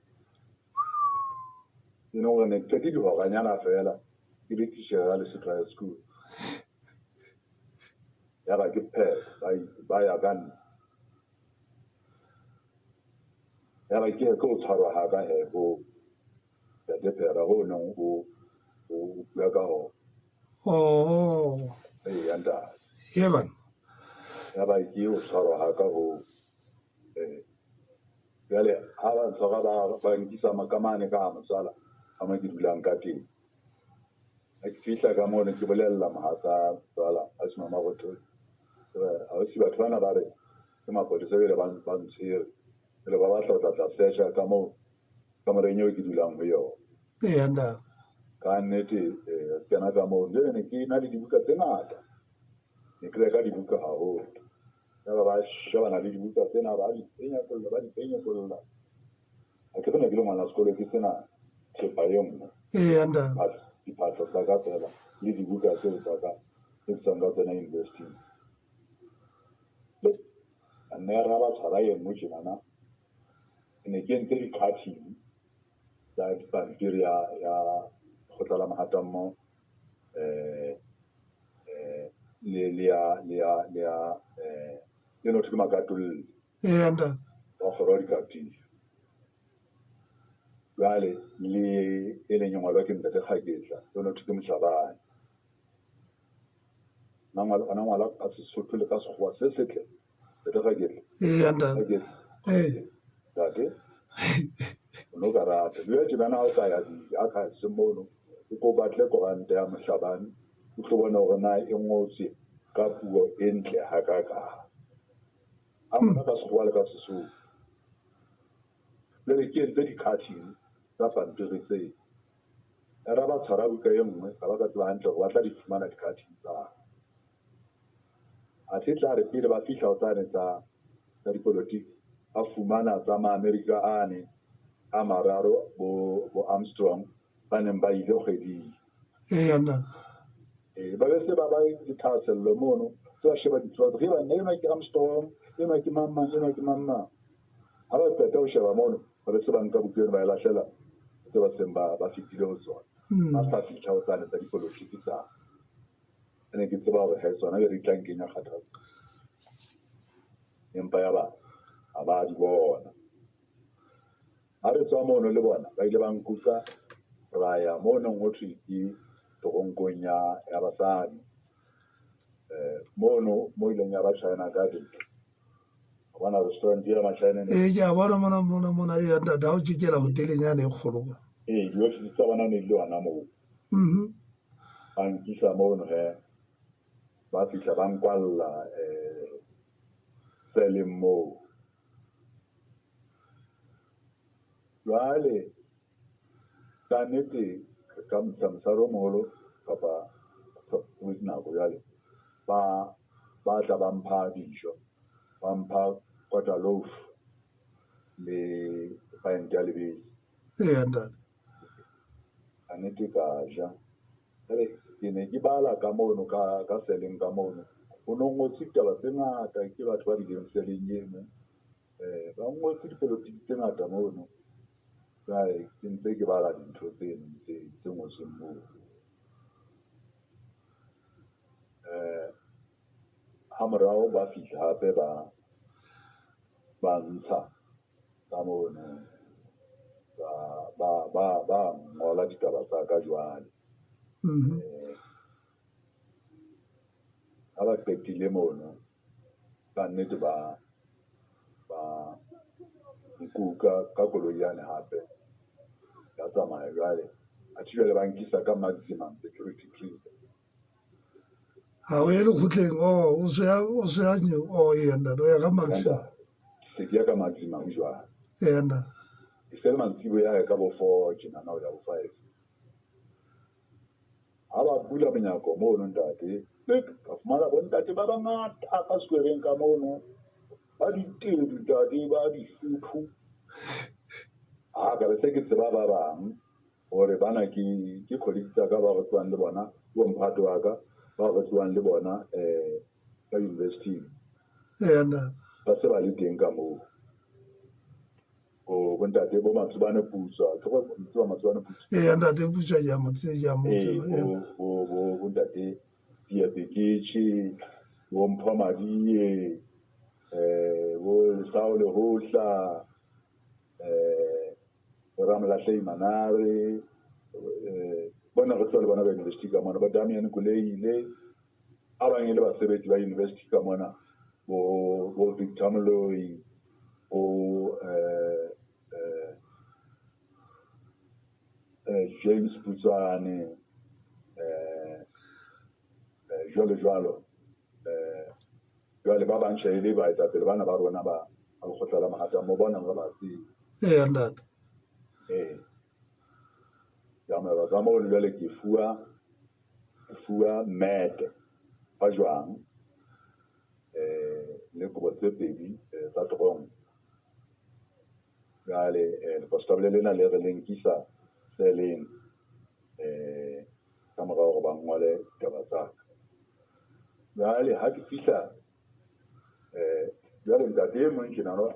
E leng hore ne ke qete dihoranyana feela ke le titjhere ya Lesotho High School. Ya ba ke phetho, ba ya ka nna. Ya ba ke ho tshwarwa ha ka he ho Ntate Phera ho neng o bua ka hona. Oh. Ee, ntate. Ye bana. Ya ba ke ho tshwarwa ha ka ho jwale ha ba ntshwara ba nkisa ka mane ka motswala ka mo ke dulang ka teng. Ha ke fihla ka mono ke bolella mohatsa motswala ausi Mama Rothodi. Ausi batho bana ba re ke mapolesa jwale ba ntshwere. Jwale ba batla ho tla search-a ka moo kamoreng eo ke dulang ho yona. Ee, ntate. Ka nnete kena ka moo jwale ne ke na le dibuka tse ngata. Ne ke reka dibuka haholo. Yaba ba shebana le dibuka tsena ba di penyakolla. Ha ke ne ke le ngwana sekolo ke sena thepa e nngwe. Ee, ntate. Diphahlo tsa ka fela le dibuka tseo tsa ka tse ke tswang ka tsona university. Nne ra ba tshwara e nngwe tjenana. Ke ne ke entse di-cutting tsa dipampiri ya lekgotla la Mahatammo le ya le no thwe ke Makatolle. Ee, ntate. Wa kgoro ya dikatiso. Jwale le e leng e ngolwa ke Ntate Kgaketla, e no thwe ke Mohlabane. Na ngwala ka Sesotho le ka Sekgowa se setle. Ntate Kgaketla. Ee, ntate. Ee. Ntate. O no ka rata. Jwale tjenana ha o ka ya di-archives mono, o ko batle koranta ya Mohlabane, o tlo bona hore na e ngotswe ka puo e ntle hakakang. A ngwana ka Sekgowa le ka Sesotho. Jwale ke entse di-cutting tsa pampiri tse. Ya ba tshwara buka e nngwe, ka ba ka tseba hantle hore ba tla di fumana di-cutting tsa. Athe tla re pele ba fihla ho tsane tsa dipolotiki, ba fumana tsa ma-Amerika ane a mararo bo Armstrong ba neng ba ile kgweding. Ee, ntate. Ba be se ba ba le thahasello mono, se ba sheba ditshwantsho, re ba nna enwa ke Armstrong, enwa ke mang mang, enwa ke mang mang. Ha ba qeta ho sheba mono, ba be se ba nka buka eno ba e lahlela tse ba seng ba fetile ho tsona. Ba sa fihla ho tsane tsa dipolotiki tsa. Ne ke tseba hore he tsona be re tla nkenya kgathatso. Empa ya ba ha ba di bona. Ha re tswa mono le bona ba ile ba nkuka ra ya mono ho thwe ke toronkong ya basadi. Mono mo ileng ya ba China Garden. Bona restaurant ya ma-China. Ee, ke a bona mona ee ntate, ha o tjekela hoteleng yane e kgolo. Ee, diofisi tsa bona ne di le hona moo. Ba nkisa mono he, ba fihla ba nkwalla seleng moo. Jwale ka nnete ka mosadi o moholo kapa nako jwale ba tla ba mpha dijo, ba mpha quarter loaf le pint ya lebese. Ee, ntate. Ka nnete ka ja. Jwale ke ne ke bala ka mono ka seleng ka mono. Ho no ngotswe ditaba tse ngata ke batho ba bileng seleng eno. Ba ngotse dipolotiki tse ngata mono. Jwale ke ntse ke bala dintho tseno tse ngotsweng moo. Ha morao ba fihla hape ba ntsha ka mono, ba ngola ditaba tsa ka jwale. Ha ba qetile mono, ka nnete ba nkuka ka koloi yane hape. Ka tsamaya jwale. Athe jwale ba nkisa ka maximum security prison. Ha o ye lekgotleng, o se ya ee ntate, o ya ka maximum. Se ke ya ka maximum jwale. Ee ntate. E se le mantsiboya ya ka bo 4 tjenana ho ya bo 5. Ha ba bula monyako mono ntate, ka fumana bo ntate ba bangata ka squareng ka mono. Ba ditedu ntate, ba disuthu. Ha ka be se ke tseba ba bang hore bana ke ke colleagues tsa ka ba re tswang le bona, bo mphato wa ka ba re tswang le bona ka university. Eya ntate. Ba se ba le teng ka moo. Bo bontate bo Matsobane Putswa, ke go tseba Matsobane Putswa. Eya ntate Putswa ke a mo tseba, ke a mo Ee, tseba. bo bo bo bontate Pia Peketše, bo Mpho Madie, bo Lesao Lehohla, bo Ramolahlei Manare, bona re tswa le bona ba university ka mona, bo Damian Kuleile, a bang e le basebetsi ba university ka mona, bo bo Victor Moloi, bo James Putswane, jwalo jwalo. Jwale ba bang tjhe e le baetapele bana ba rona ba lekgotla la Mahata mo bona re ba tseba. Eya ntate. Ee. Ke amohelwa ka moo jwale ke fuwa mete ba jwang le kobo tse pedi tsa tronk. Jwale lekonstabole lena le re le nkisa seleng ka mora hore ba ngole ditaba tsa ka. Jwale ha ke fihla jwale ntate e mong tjena no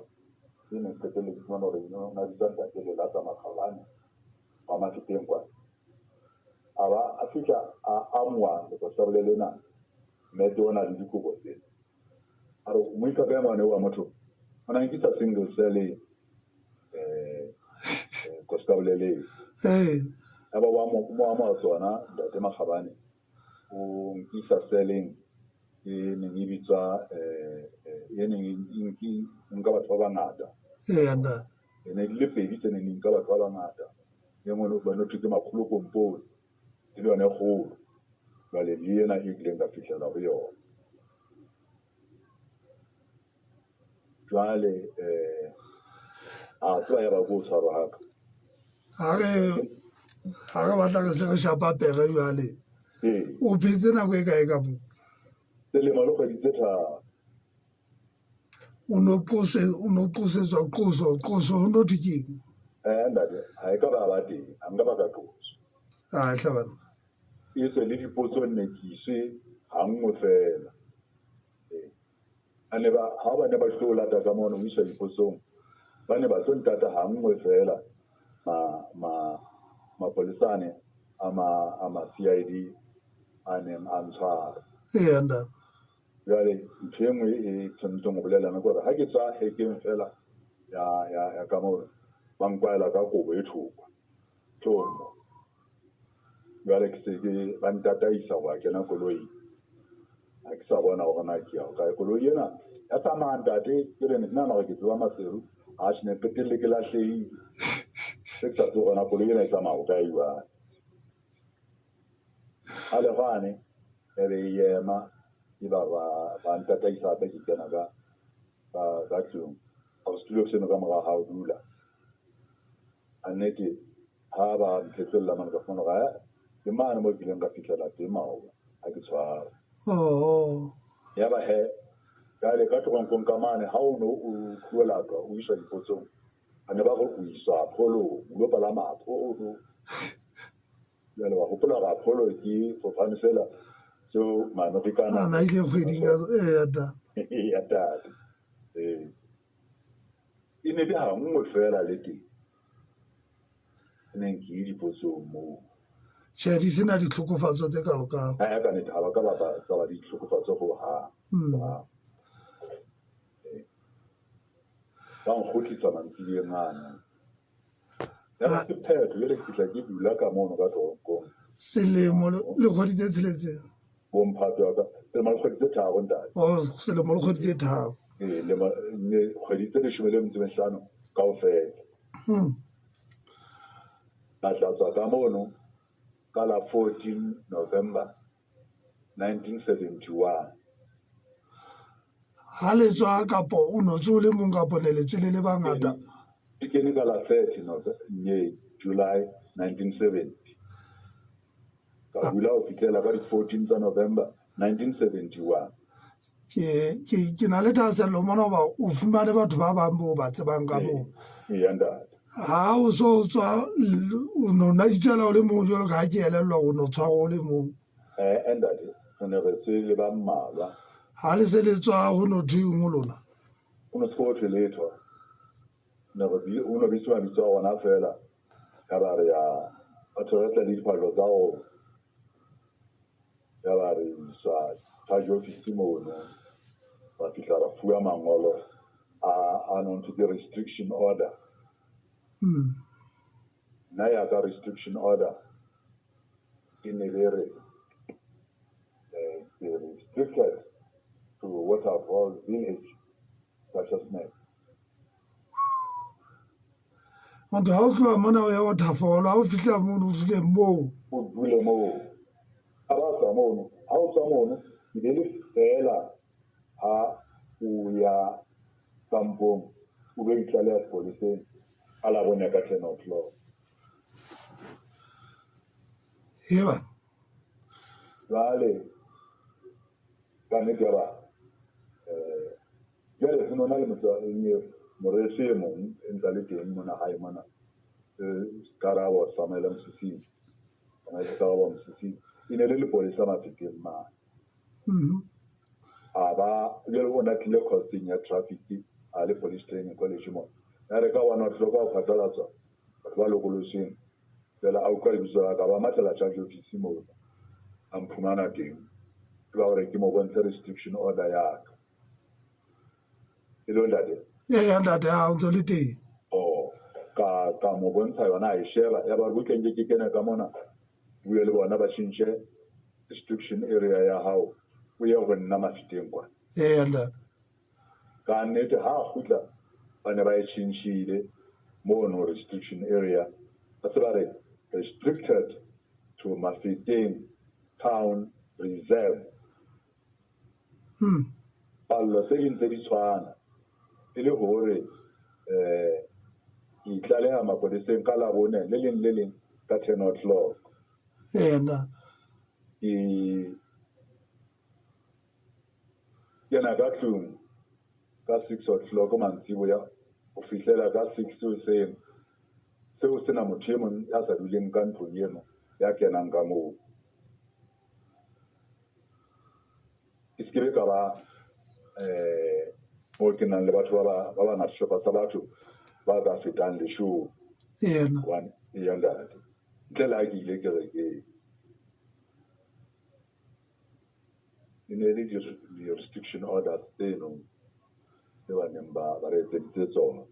ke ne qetelletse ke fumana hore o na bitswa ntate Lelata Makgabane wa Mafeteng kwana. A ba a fihla a amoha lekonstabole lena mete ona le dikobo tsena. A re o mo isa kae ngwana eo wa motho? O na nkisa single cell konstabole leo. Ee. Ya ba wa mo mo amoha tsona ntate Makgabane o nkisa seleng e neng e bitswa e neng e nka batho ba bangata. Eya ntate. E ne di le pedi tse neng di nka batho ba bangata. E nngwe ba no thwe ke Makgolo Kompone, e le yona e kgolo. Jwale le ena e kileng ka fihlela ho yona. Jwale a tseba ya ba ko tshwarwa ha ka. Ha re batla re se re shapa pere jwale. Ee. O phetse nako e kae ka moo? Selemo le kgwedi tse tharo. O no qoswe, o no qosetswa qoso, qoso ho no thwe keng? Ntate, ha e ka ba ba teng, ha nka ba ka qoswa. Ah, hle bana. E tswe le dipotso nne ke iswe ha nngwe feela. A ne ba ha ba ne ba tlo lata ka mono ho iswa dipotsong, ba ne ba tlo ntata ha nngwe feela ma ma mapolesane a ma a ma CID a neng a ntshwara. Eya ntate. Jwale ntho e nngwe e tshwanetseng ho bolelana ke hore ha ke tswa hekeng feela ya ya ya ka moo ba nkwahela ka kobo e thokwa. Tlomo. Jwale ke se ke ba ntataisa ho ya kena koloing. Ha ke sa bona hore na ke ya hokae. Koloi ena ya tsamaya ntate, ke re ne ke nahana hore ke tseba Maseru. Atjhe ne qetelle ke lahlehile. Se ke sa tsebe hore na koloi ena e tsamaya hokae jwale. Ha le hwane e be e ema e ba ba ntataisa hape ke kena ka ka tlung. A re setulo seno ka mora hao dula. A nnete ha ba mphetsolla mane ka fumana hore ke mane moo ke ileng ka fihlela teng maoba ha ke tshwarwa. Oh. Ya ba he jwale ka toronkong ka mane ha o no o tlo latwa o iswa dipotsong, ba ne ba re o iswa Apollo, o lo palama Apollo. Jwale wa hopola hore Apollo ke sefofane sela seo Maamerikana A na ile kgweding ka eya ntate. ya tate. Ee. E ne le ha nngwe feela le teng. Neng ke ye dipotsong moo. Tjhe, di sena ditlhokofatso tse kalokalo. Ha ka nnete ha ba ka ba ba tsa ba ditlhokofatso ho hang. Ba nkgotlisa mantsiboyeng ano. Ya ba ke phetho jwale ke fihla ke dula ka mono ka toronkong. Selemo le kgwedi tse tsheletseng. Bo mphato wa ka selemo le kgwedi tse tharo ntate. Oh, selemo le kgwedi tse tharo. Ee, lemo ne kgwedi tse leshome le metso e mehlano kaofela. Ka tla tswa ka mono ka la 14 November 1971. Ha le tswa kapo o no tswe o le mong kapo ne le tswele le bangata? Ke kene ka la 30 July 1970. Ka dula ho fihlela ka di 14 tsa November 1971. Ke na le thahasello mona hoba o fumane batho ba bang bo ba tsebang ka moo. Eya ntate. Ha o so tswa o no na itswela o le mong jwalo ka ha ke elellwa o no tshwara o le mong. Eh ntate, re ne re tswe le ba mmalwa. Ha le se le tswa ho no thweng ho lona? Ho no se ho thwe letho. Ne re bi ho no bitswa mabitso a rona feela. Ya ba re ya batho re tla le diphahlo tsa rona. Ya ba re iswa charge office mono. Ra fihla ra fuwa mangolo a a no ntho ke restriction order. Nna ya ka restriction order e ne le re ke restricted to Waterfall Village, Qacha's Nek. Motho ha o tloha mona o ya Waterfall, ha o fihla mono o dule moo. O dule moo. Ha ba tswa mono, ha o tswa mono, e be le feela ha o ya kampong o lo itlaleha sepoleseng ka Labone ka 10 o'clock. Eba. Jwale ka nnete ya ba jwale ho nona le moreso e mong e ntsa le teng mona hae mona, Karabo Samuel Mosisili. Samuel Karabo Mosisili e ne le lepolesa Mafeteng mane. A ba jwale o na tlile course-eng ya traffic a le police training college mona. Ya re ka 1 o'clock ha o phatlalatswa batho ba lokolotsweng jwale a utlwa lebitso la ka, ba mathela charge office mono, a mphumana teng. Ke ba hore ke mo bontshe restriction order ya ka. Hello ntate. Eya ntate, ha o ntso le teng. Oh, ka mo bontsha yona a e sheba. Ya ba re butleng ke kene ka mona, bue le bona ba tjhentjhe restriction area ya hao, o ye ho nna Mafeteng kwana. Eya ntate. Ka nnete ha a kgutla ba ne ba e tjhentjhile mono restriction area, ba se ba re restricted to Mafeteng Town Reserve. Pallo tse ding tse di tshwana e le hore ke itlaleha mapoleseng ka Labone le leng le leng ka 10 o'clock. Eya ntate. Ke kena ka tlung ka 6 o'clock mantsiboya ho fihlela ka 6 hoseng. Seo sena motho e mong ya sa duleng ka ntlong eno ya kenang ka moo. Ke se ke ka ba moo ke nang le batho ba bangata, sehlopha sa batho ba ka fetang leshome. Yena. Hobane eya ntate. Ntle le ha ke ile kerekeng. E ne le di-restriction orders tseno tse ba neng ba re etseditse tsona.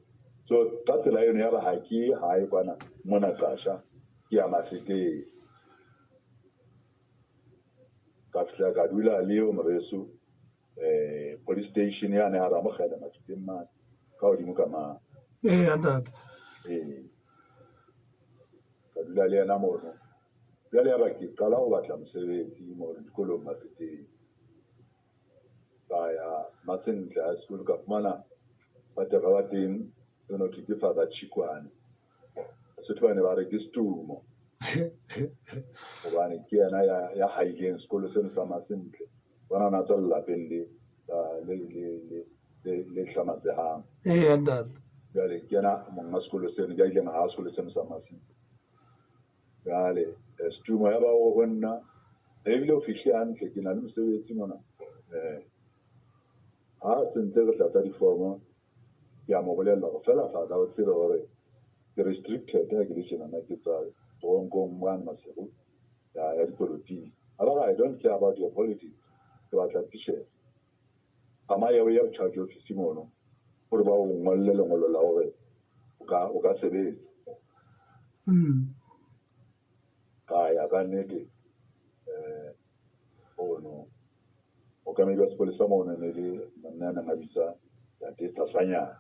So ka tsela eno ya ba ha ke hae kwana mona Qasha, ke ya Mafeteng. Ka fihla ka dula le eo moreso police station yane ya Ramokgele Mafeteng mane ka hodimo ka mane. Eya ntate. Ka dula le yena mono. Jwale ya ba ke qala ho batla mosebetsi mono dikolong Mafeteng. Ka ya Masentle High School ka fumana patera wa teng eno thwe ke Father Chikwane. Basotho ba ne ba re ke Setumo. Hobane ke yena ya haileng sekolo seno sa Masentle. Bona o na tswa lelapeng le hlamatsehang. Eya ntate. Jwale ke yena monga sekolo seno, ya ileng ha sekolo seno sa Masentle. Jwale Setumo ya ba ho nna ebile o fihle hantle, ke na le mosebetsi mona. Ha se ntse re tlatsa difomo, ke a mo bolella hore feela Father o tsebe hore ke restricted ha ke le tjenana ke tswa toronkong mane Maseru ya dipolotiki. A ba re I don't care about your politics, ke batla titjhere. Tsamaya o ye charge office mono hore ba o ngolle lengolo la hore o ka sebetsa. Ka ya ka nnete ono mookamedi wa sepolesa mono ne le monna ya neng a bitswa Ntate Sasanyana.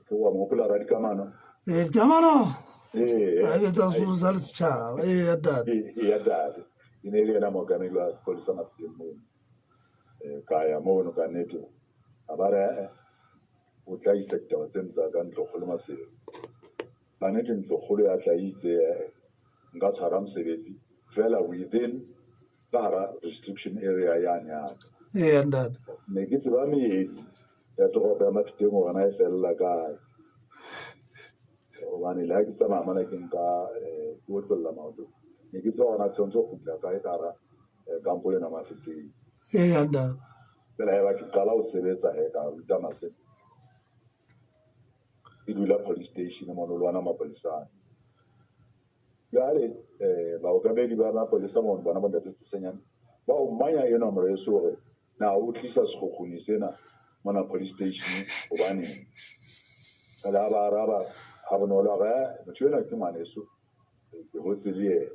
Ke wa mo hopola Radikamano? Dikamano. Ee. A etsa sekolo sa setjhaba. Ee, ntate. Ee, ntate. E ne le yena mookamedi wa sepolesa Mafeteng mono. Ka ya mono ka nnete. A ba re o tla isa ditaba tseno tsa ka ntlokgolo Maseru. Ka nnete ntlokgolo ya tla itse nka tshwara mosebetsi fela within ka hara restriction area yane ya ka. Eya ntate. Ne ke tseba meedi ya toropo ya Mafeteng hore na e fella kae. Hobane le ha ke tsamaya mona ke nka ke otlolla maoto, ne ke tseba hore na ke tshwanetse ho kgutla kae ka hara kampo ena Mafeteng. Eya ntate. Fela haeba ke qala ho sebetsa he ka ruta Masentle. Ke dula police station mono le ona mapolesane. Jwale baokamedi ba mapolesa mono bona bo ntate Tsosenyane ba o manya enwa moreso hore na o tlisa sekgukguni sena mona police station hobaneng. Jwale ha ba araba ha bonolo a re motho enwa ke ngwaneso ke hotse le yena.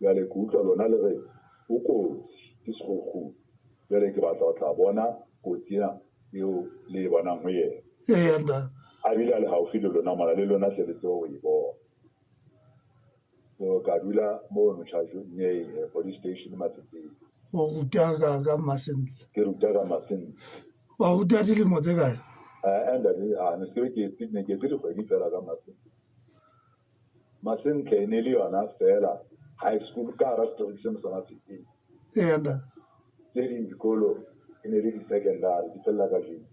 Jwale ke utlwa lona le re o kotsi ke sekgukguni. Jwale ke batla ho tla bona kotsi ena eo le e bonang ho yena. Eya ntate. A bile a le haufi le lona mona le lona hle le tsebe ho e bona. So ka dula mono charge police station Mafeteng. O ruta ka Masentle. Ke ruta ka Masentle. Wa ruta dilemo tse kae? Ntate, ne se ke ne ke etse dikgwedi fela ka Masentle. Masentle e ne le yona fela high school ka hara setereke seno sa Mafeteng. Eya ntate. Tse ding dikolo e ne le di-secondary di fella ka JC.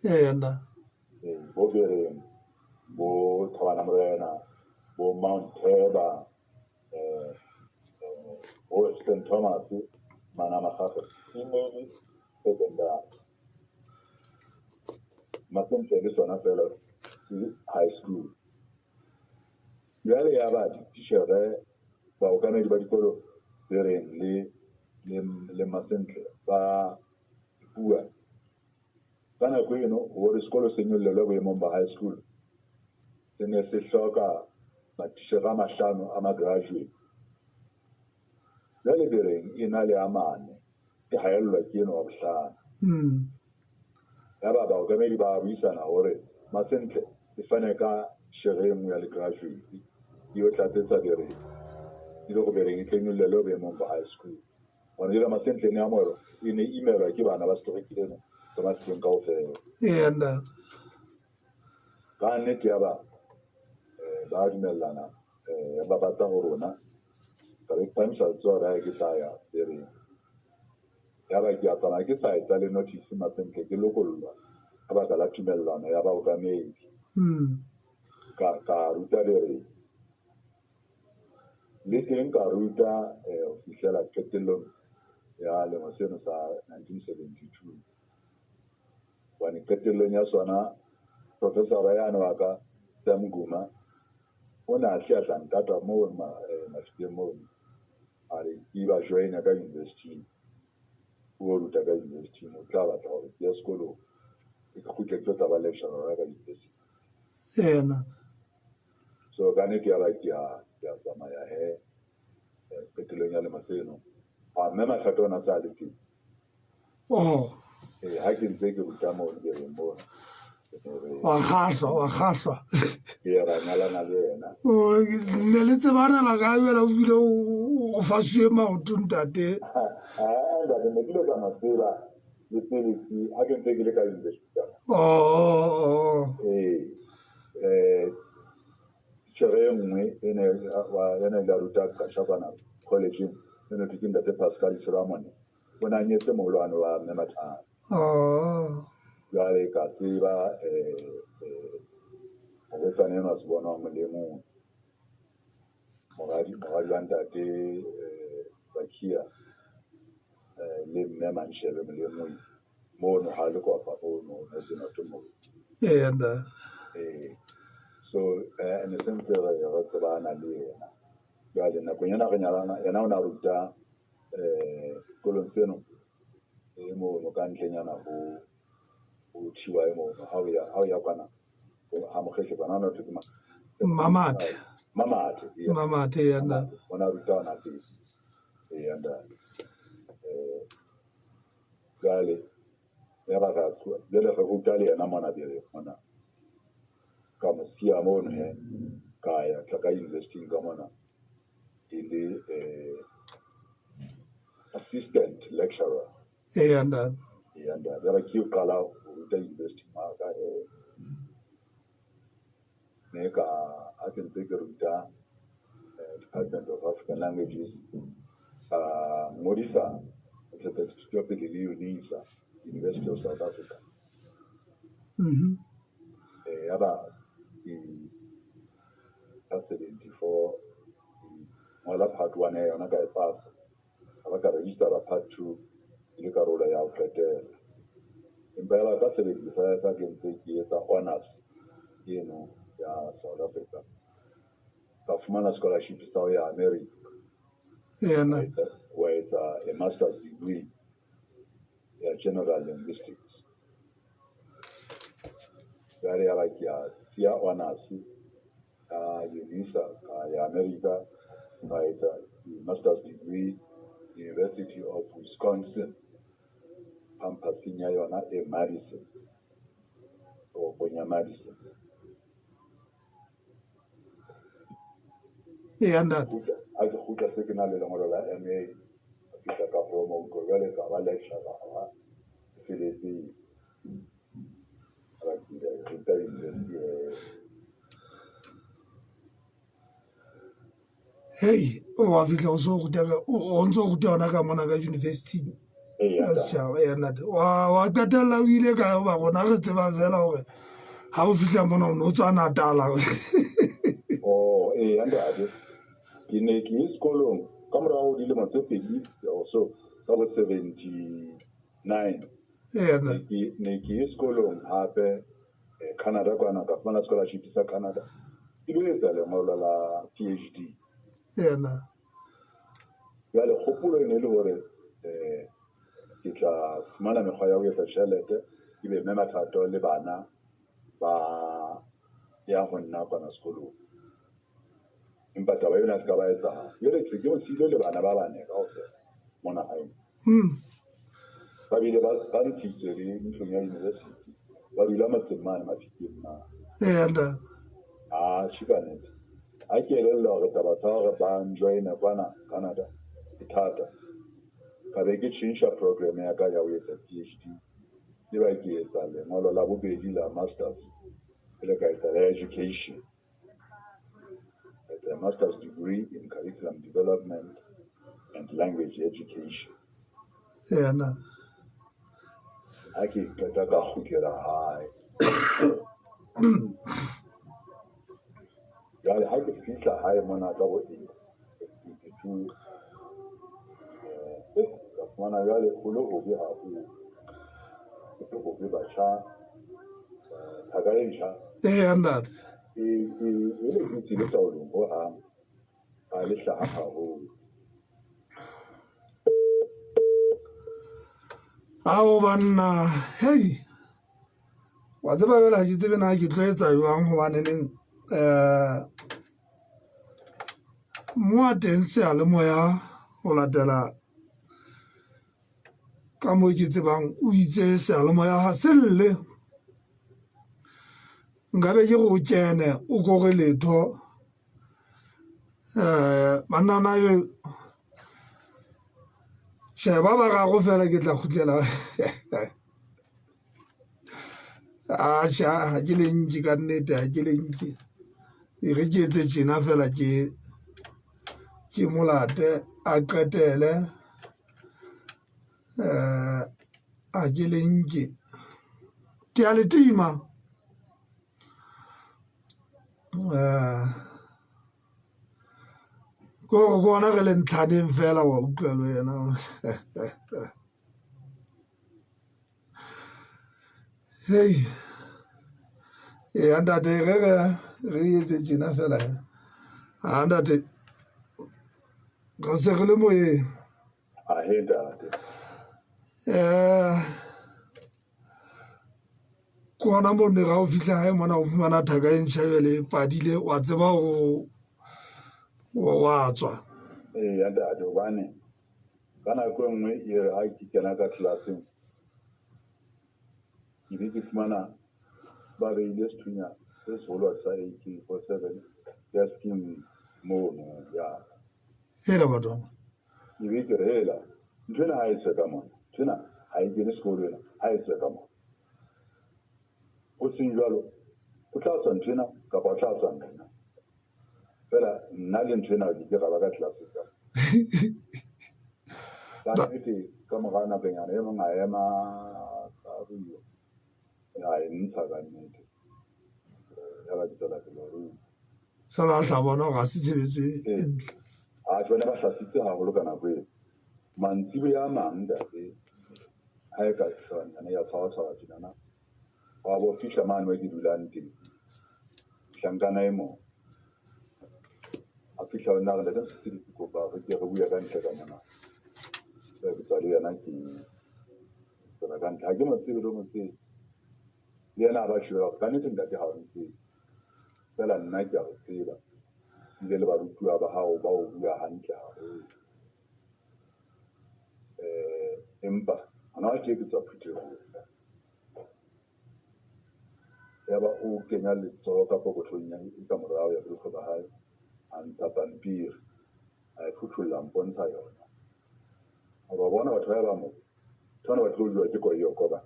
Eya ntate. Bo Bereng, bo Thabana Morena, bo Mount Tabor, bo St Thomas, mana Magafe, e ne le secondary. Masentle le sona fela ke high school. Jwale ya ba dititjhere baokamedi ba dikolo Bereng le Masentle ba bua. Ka nako eno hore sekolo se nyollelwe boemong ba high school se ne se hloka matitjhere a 5 a ma-graduate. Jwale Bereng e na le a 4, e haellwa ke eno wa bohlano. Yaba baokamedi ba buisana hore Masentle e fane ka titjhere e nngwe ya le-graduate e yo tlatsetsa Bereng, e le hore Bereng e tle nyollelwe boemong ba high school. Hona jwale Masentle ne amohelwa, e ne imelwa ke bana ba setereke seno sa Mafeteng kaofela. Eya ntate. Ka nnete ya ba ba dumellana ba batla ho rona ka be ke phamisa letsoho hore ke tla ya Bereng. Ya ba ke a tsamaya ke sa etsa le notice Masentle ke lokollwa ka baka la tumellano ya baokamedi. Ka ruta Bereng. Le teng ka ruta ho fihlela qetellong ya lemo seno sa 1972. Hobane qetellong ya sona professor yane wa ka Sam Guma o ne a hle a tla ntata moo Mafeteng mono. A re ke ba join-a ka university. O ruta ka university o tla batla hore ke ye sekolong. Ke kgutle ke tlo tla ba lecturer ka university. Ena. So ka nnete ya ba ke a tsamaya he qetellong ya lemo seno. A mme Mathata ona sa le teng. Oh. Ha ke ntse ke ruta moo Bereng mono. Wa kgahlwa. Ke ra nyalana le yena. O ne le tsebanela kae wena o bile o fasuwe maoto ntate? Ntate ne ke ile ka mo tseba le pele ke ha ke ntse ke le ka university. Oh. Titjhere e nngwe e ne ya ne ile ruta Qashakwana college e ne ke ntate Pascal Siramone. O na nyetse moholwane wa mme Mathata. Oh. Jwale ka tseba morwetsana enwa se bonwa molemong. Moradi wa ntate Zakia le mme Manshebe molemong mono ha le kopa mono ne se not mo. Eya ntate. So ne se ntse re tsebana le yena. Jwale nakong ena re nyalana yena o na ruta sekolong seno e mono ka ntlenyana ho thiwa e mono ha o ya kwana ha mokgeshe kwana ona thwe ke Mamathe. Mamathe. Mamathe ya ntate. O na ruta ona teng. Eya ntate. Jwale ya ba ra tsoa jwale re ruta le yena mona Bereng mona. Ka mo siya mono he ka ya tla ka university ka mona e le assistant lecturer. Eya ntate. Eya ntate. Ya ba ke qala ho ruta university ma ka ne ka ha ke ntse ke ruta Department of African Languages ngodisa ntshetsa dithuto pele le UNISA, University of South Africa. Yaba ke ka 74 ke ngola part 1 ya yona ka e pasa. Ka ba ka registera part 2 e le karolo ya ho qetela. Empa yaba ka 75 ha ke ntse ke etsa honors eno ya South Africa, ka fumana scholarship sa ho ya America. Yena. Wa etsa a master's degree ya general linguistics. Jwale yaba ke a siya honors ka UNISA ka ya America, ka etsa master's degree University of Wisconsin, campuseng ya yona e Madison, toropong ya Madison. Eya ntate. Ha ke kgutla se ke na le lengolo la MA, ka fihla ka promote jwale ka ba lecturer feletseng. Ba ke ruta university. Hei, o wa fihla o so ruta ka o ntso ruta yona ka mona ka university ya setjhaba. Eya ntate. Wa qetella o ile kae hoba rona re tseba fela hore ha o fihla mona o ne o tswa Natala. Oh, eya ntate. Ke ne ke ye sekolong ka mora ho dilemo tse pedi or so, ka bo 79. Eya ntate. Ne ke ye sekolong hape Canada kwana, ka fumana scholarship sa Canada. Ke lo etsa lengolo la PhD. Yena. Jwale kgopolo e ne le hore ke tla fumana mekgwa ya ho etsa tjhelete, ke be mme Mathato le bana ba ya ho nna kwana sekolong. Empa taba ena se ka ba etsahala. Jwale ke se ke mo siile le bana ba bane kaofela mona hae. Ba bile ba ntshitswe le ntlong ya university. Ba dula motseng mane Mafikeng mane. Eya ntate. Ah, tjhe ka nnete. Ha ke elellwa hore taba tsa hore ba njoine kwana Canada ke thata. Ka be ke tjhentjha program ya ka ya ho etsa PhD. E ba ke etsa lengolo la bobedi la masters, pele ka etsa la education. Etsa master's degree in curriculum development and language education. Yena. Ha ke qeta ka kgutlela hae. Jwale ha ke fihla hae mona ka bo 82, ka fumana jwale ho le hobe haholo. Ho le hobe batjha, thaka e ntjha. Eya ntate. E le e tswile taolong hohang, ha le hlaha haholo. Ao banna, hei. Wa tseba jwale ha ke tsebe na ke tlo etsa jwang hobaneneng mo a teng seyalemoya ho latela ka moo ke tsebang o itse seyalemoya ha se lle. Nkabe ke re o kene o kore letho. Banna na tjhe ba bararo fela ke tla kgutlela. Atjhe, ha ke le nke ka nnete, ha ke le nke. E re ke etse tjena fela ke molate a qetele. Ha ke le nke. Ke a le tima. Ke hore ke ona re le ntlhaneng fela wa utlwa le wena. Hei. Eya ntate re re etse tjena fela. Ha ntate re se re le moyeng. Ahe ntate. Ke hona moo ne ra o fihla hae mona o fumana thaka e ntjha jwale e padile wa tseba hore wa tswa. Eya ntate, hobane ka nako e nngwe e re ha ke kena ka classeng ke be ke fumana ba beile sethunya se seholo sa AK-47 desking mono ya. Hela bathwana. Ke be ke re hela nthwena ha e tswe ka mona, nthwena ha e kene sekolo ena, ha e tswe ka mona. Ho seng jwalo, o tla tswa nthwena kapa o tla tswa nna. Fela nna le nthwena ke ke ra ba ka classeng ka. Ka nnete ka mora nakonyana e mong a ema ka ruo a e ntsha ka nnete. Ya ba ke tswela pele ho ruta. Fela a tla bona hore ha se tshebetso e ntle. A tsone ba hlasitse haholo ka nako eo. Mantsiboya a mang ntate ha e ka hlonyana ya tshwara-tshwara tjenana, wa bo fihla mane mo ke dulang teng. Hlankana e mong a fihla ho nna a re, ntate Mosisili ke kopa re ke re bue ka ntle ka mona. Jwale ke tswa le yena ke tswela ka ntle. Ha ke mo tsebe le ho mo tseba. Le yena a ba sheba hore kannete ntate ha o ntsebe. Feela nna ke a o tseba. Ebile le barutuwa ba hao ba o bua hantle haholo. Empa hona tje ke tswa phuthehong. Yaba o kenya letsoho ka pokothong ya e ka morao ya borikgwe ba hae, a ntsha pampiri, a e phuthulla, a mpontsha yona. A ba bona batho ba ba moo, batho bana ba tlo jowa ke koyoko ba.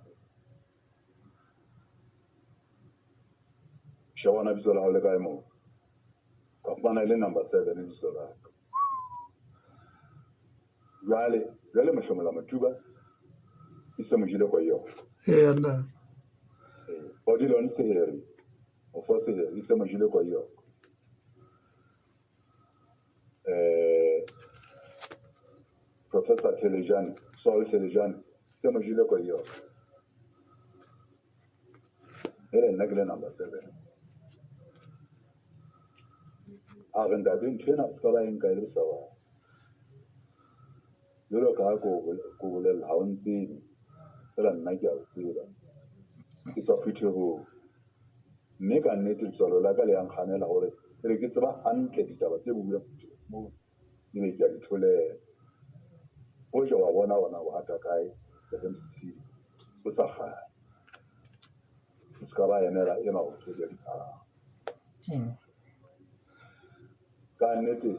Sheba bona bitso la hao le kae moo. Ka fumana e le number 7 lebitso la ka. Jwale, jwale Mahlomola Motuba e se mo jele koyoko. Eya ntate. Odilon Seheri, Ofo Seheri e se mo jele koyoko. Professor Thelejane, Saul Thelejane, se mo jele koyoko. Hele nna ke le number 7. A re ntate ntho ena o ska ba e nka e le bosawana. Jwalo ka ha ko bolella ha o ntsebe, feela nna ke a o tseba. Ke tswa phuthehong. Mme ka nnete letswalo la ka le ya nkganela hore ke re ke tseba hantle ditaba tse buang phuthehong moo, ebe ke a di tholela. Hoja wa bona hore na o hata kae, Ntate Mosisili, o sa kgale. O ska ba emela ena ho tswa diphahlo. Ka nnete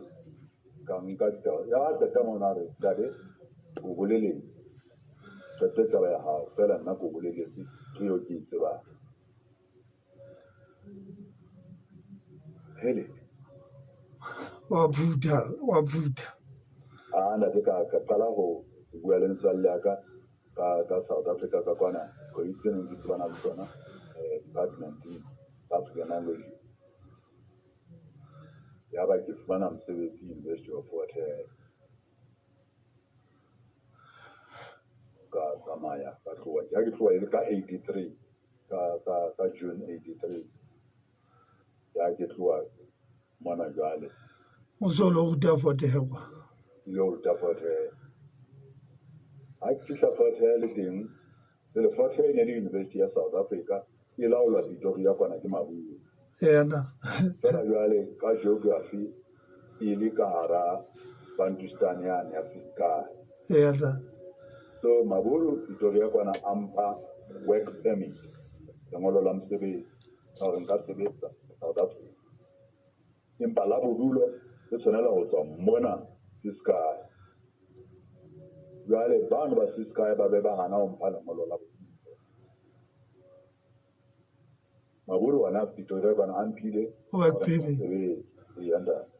ka nka ditaba. Ya ba qeta mona re, ntate, o boleletse. Qete taba ya hao, feela nna ke o boleletse ntho eo ke e tsebang. Hele. Wa phutha, wa phutha. A ntate ka qala ho bua le metswalle ya ka ka South Africa ka kwana, colleagues tse neng ke tsebana le tsona, department African language. Ya ba ke fumana mosebetsi University of Fort Hare. Ka tsamaya ka tloha, ke ha ke tloha e le ka 83, ka June 83. Ya ke tloha mona jwale. O so lo ruta Fort Hare kwa? Ke lo ruta Fort Hare. Ha ke fihla Fort Hare le teng, jwale Fort Hare e ne le University ya South Africa, e laolwa Pretoria kwana ke Maburu. Yena. Feela jwale ka geography e le ka hara Bantustan yane ya Ciskei. Yena. So Maburu Pretoria kwana a mpha work permit, lengolo la mosebetsi, hore nka sebetsa South Africa. Empa la bodulo le tshwanela ho tswa mona Ciskei. Jwale bano ba Ciskei ba be ba hana ho mpha lengolo la bodulo. Maburu ona Pretoria kwana a mphile work permit. Ee, ntate.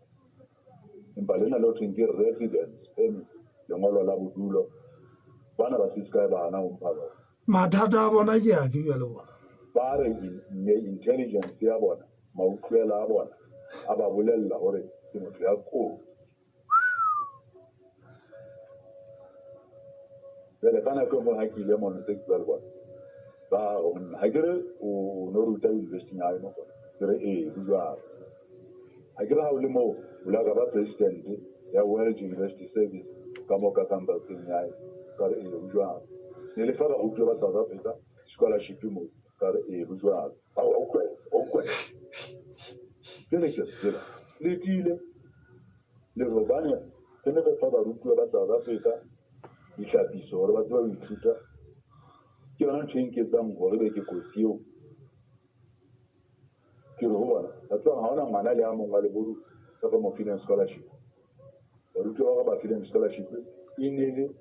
Empa lena le ho thweng ke residence permit, lengolo la bodulo, bana ba Ciskei ba hana ho mpha lona. Mathata a bona ke afe jwale bona? Ba re intelligence ya bona, mautlwela a bona, a ba bolella hore ke motho ya kotsi. Jwale ka nako e nngwe ha ke ile mono tse ke bua le bona, ba re ho nna, ha ke re o no ruta university ya haeno? Ke re ee, ho jwalo. Ha ke re ha o le moo, o la ka ba president ya World University Service ka moo ka campuseng ya hae. Ka re ee, ho jwalo. Ne le fa barutuwa ba South Africa scholarship moo. Ka re ee, ho jwalo. A wa utlwa, wa utlwa. Jwale ke tseba le tiile le hobane re ne re fa barutuwa ba South Africa dihlapiso hore ba tsebe ho ithuta. Ke yona ntho e nketsang hore be ke kotsi eo. Ke re ho bona, ba tseba ha hona ngwana le a mong wa leboru e re mo fileng scholarship. Barutuwa ba re ba fileng scholarship e ne le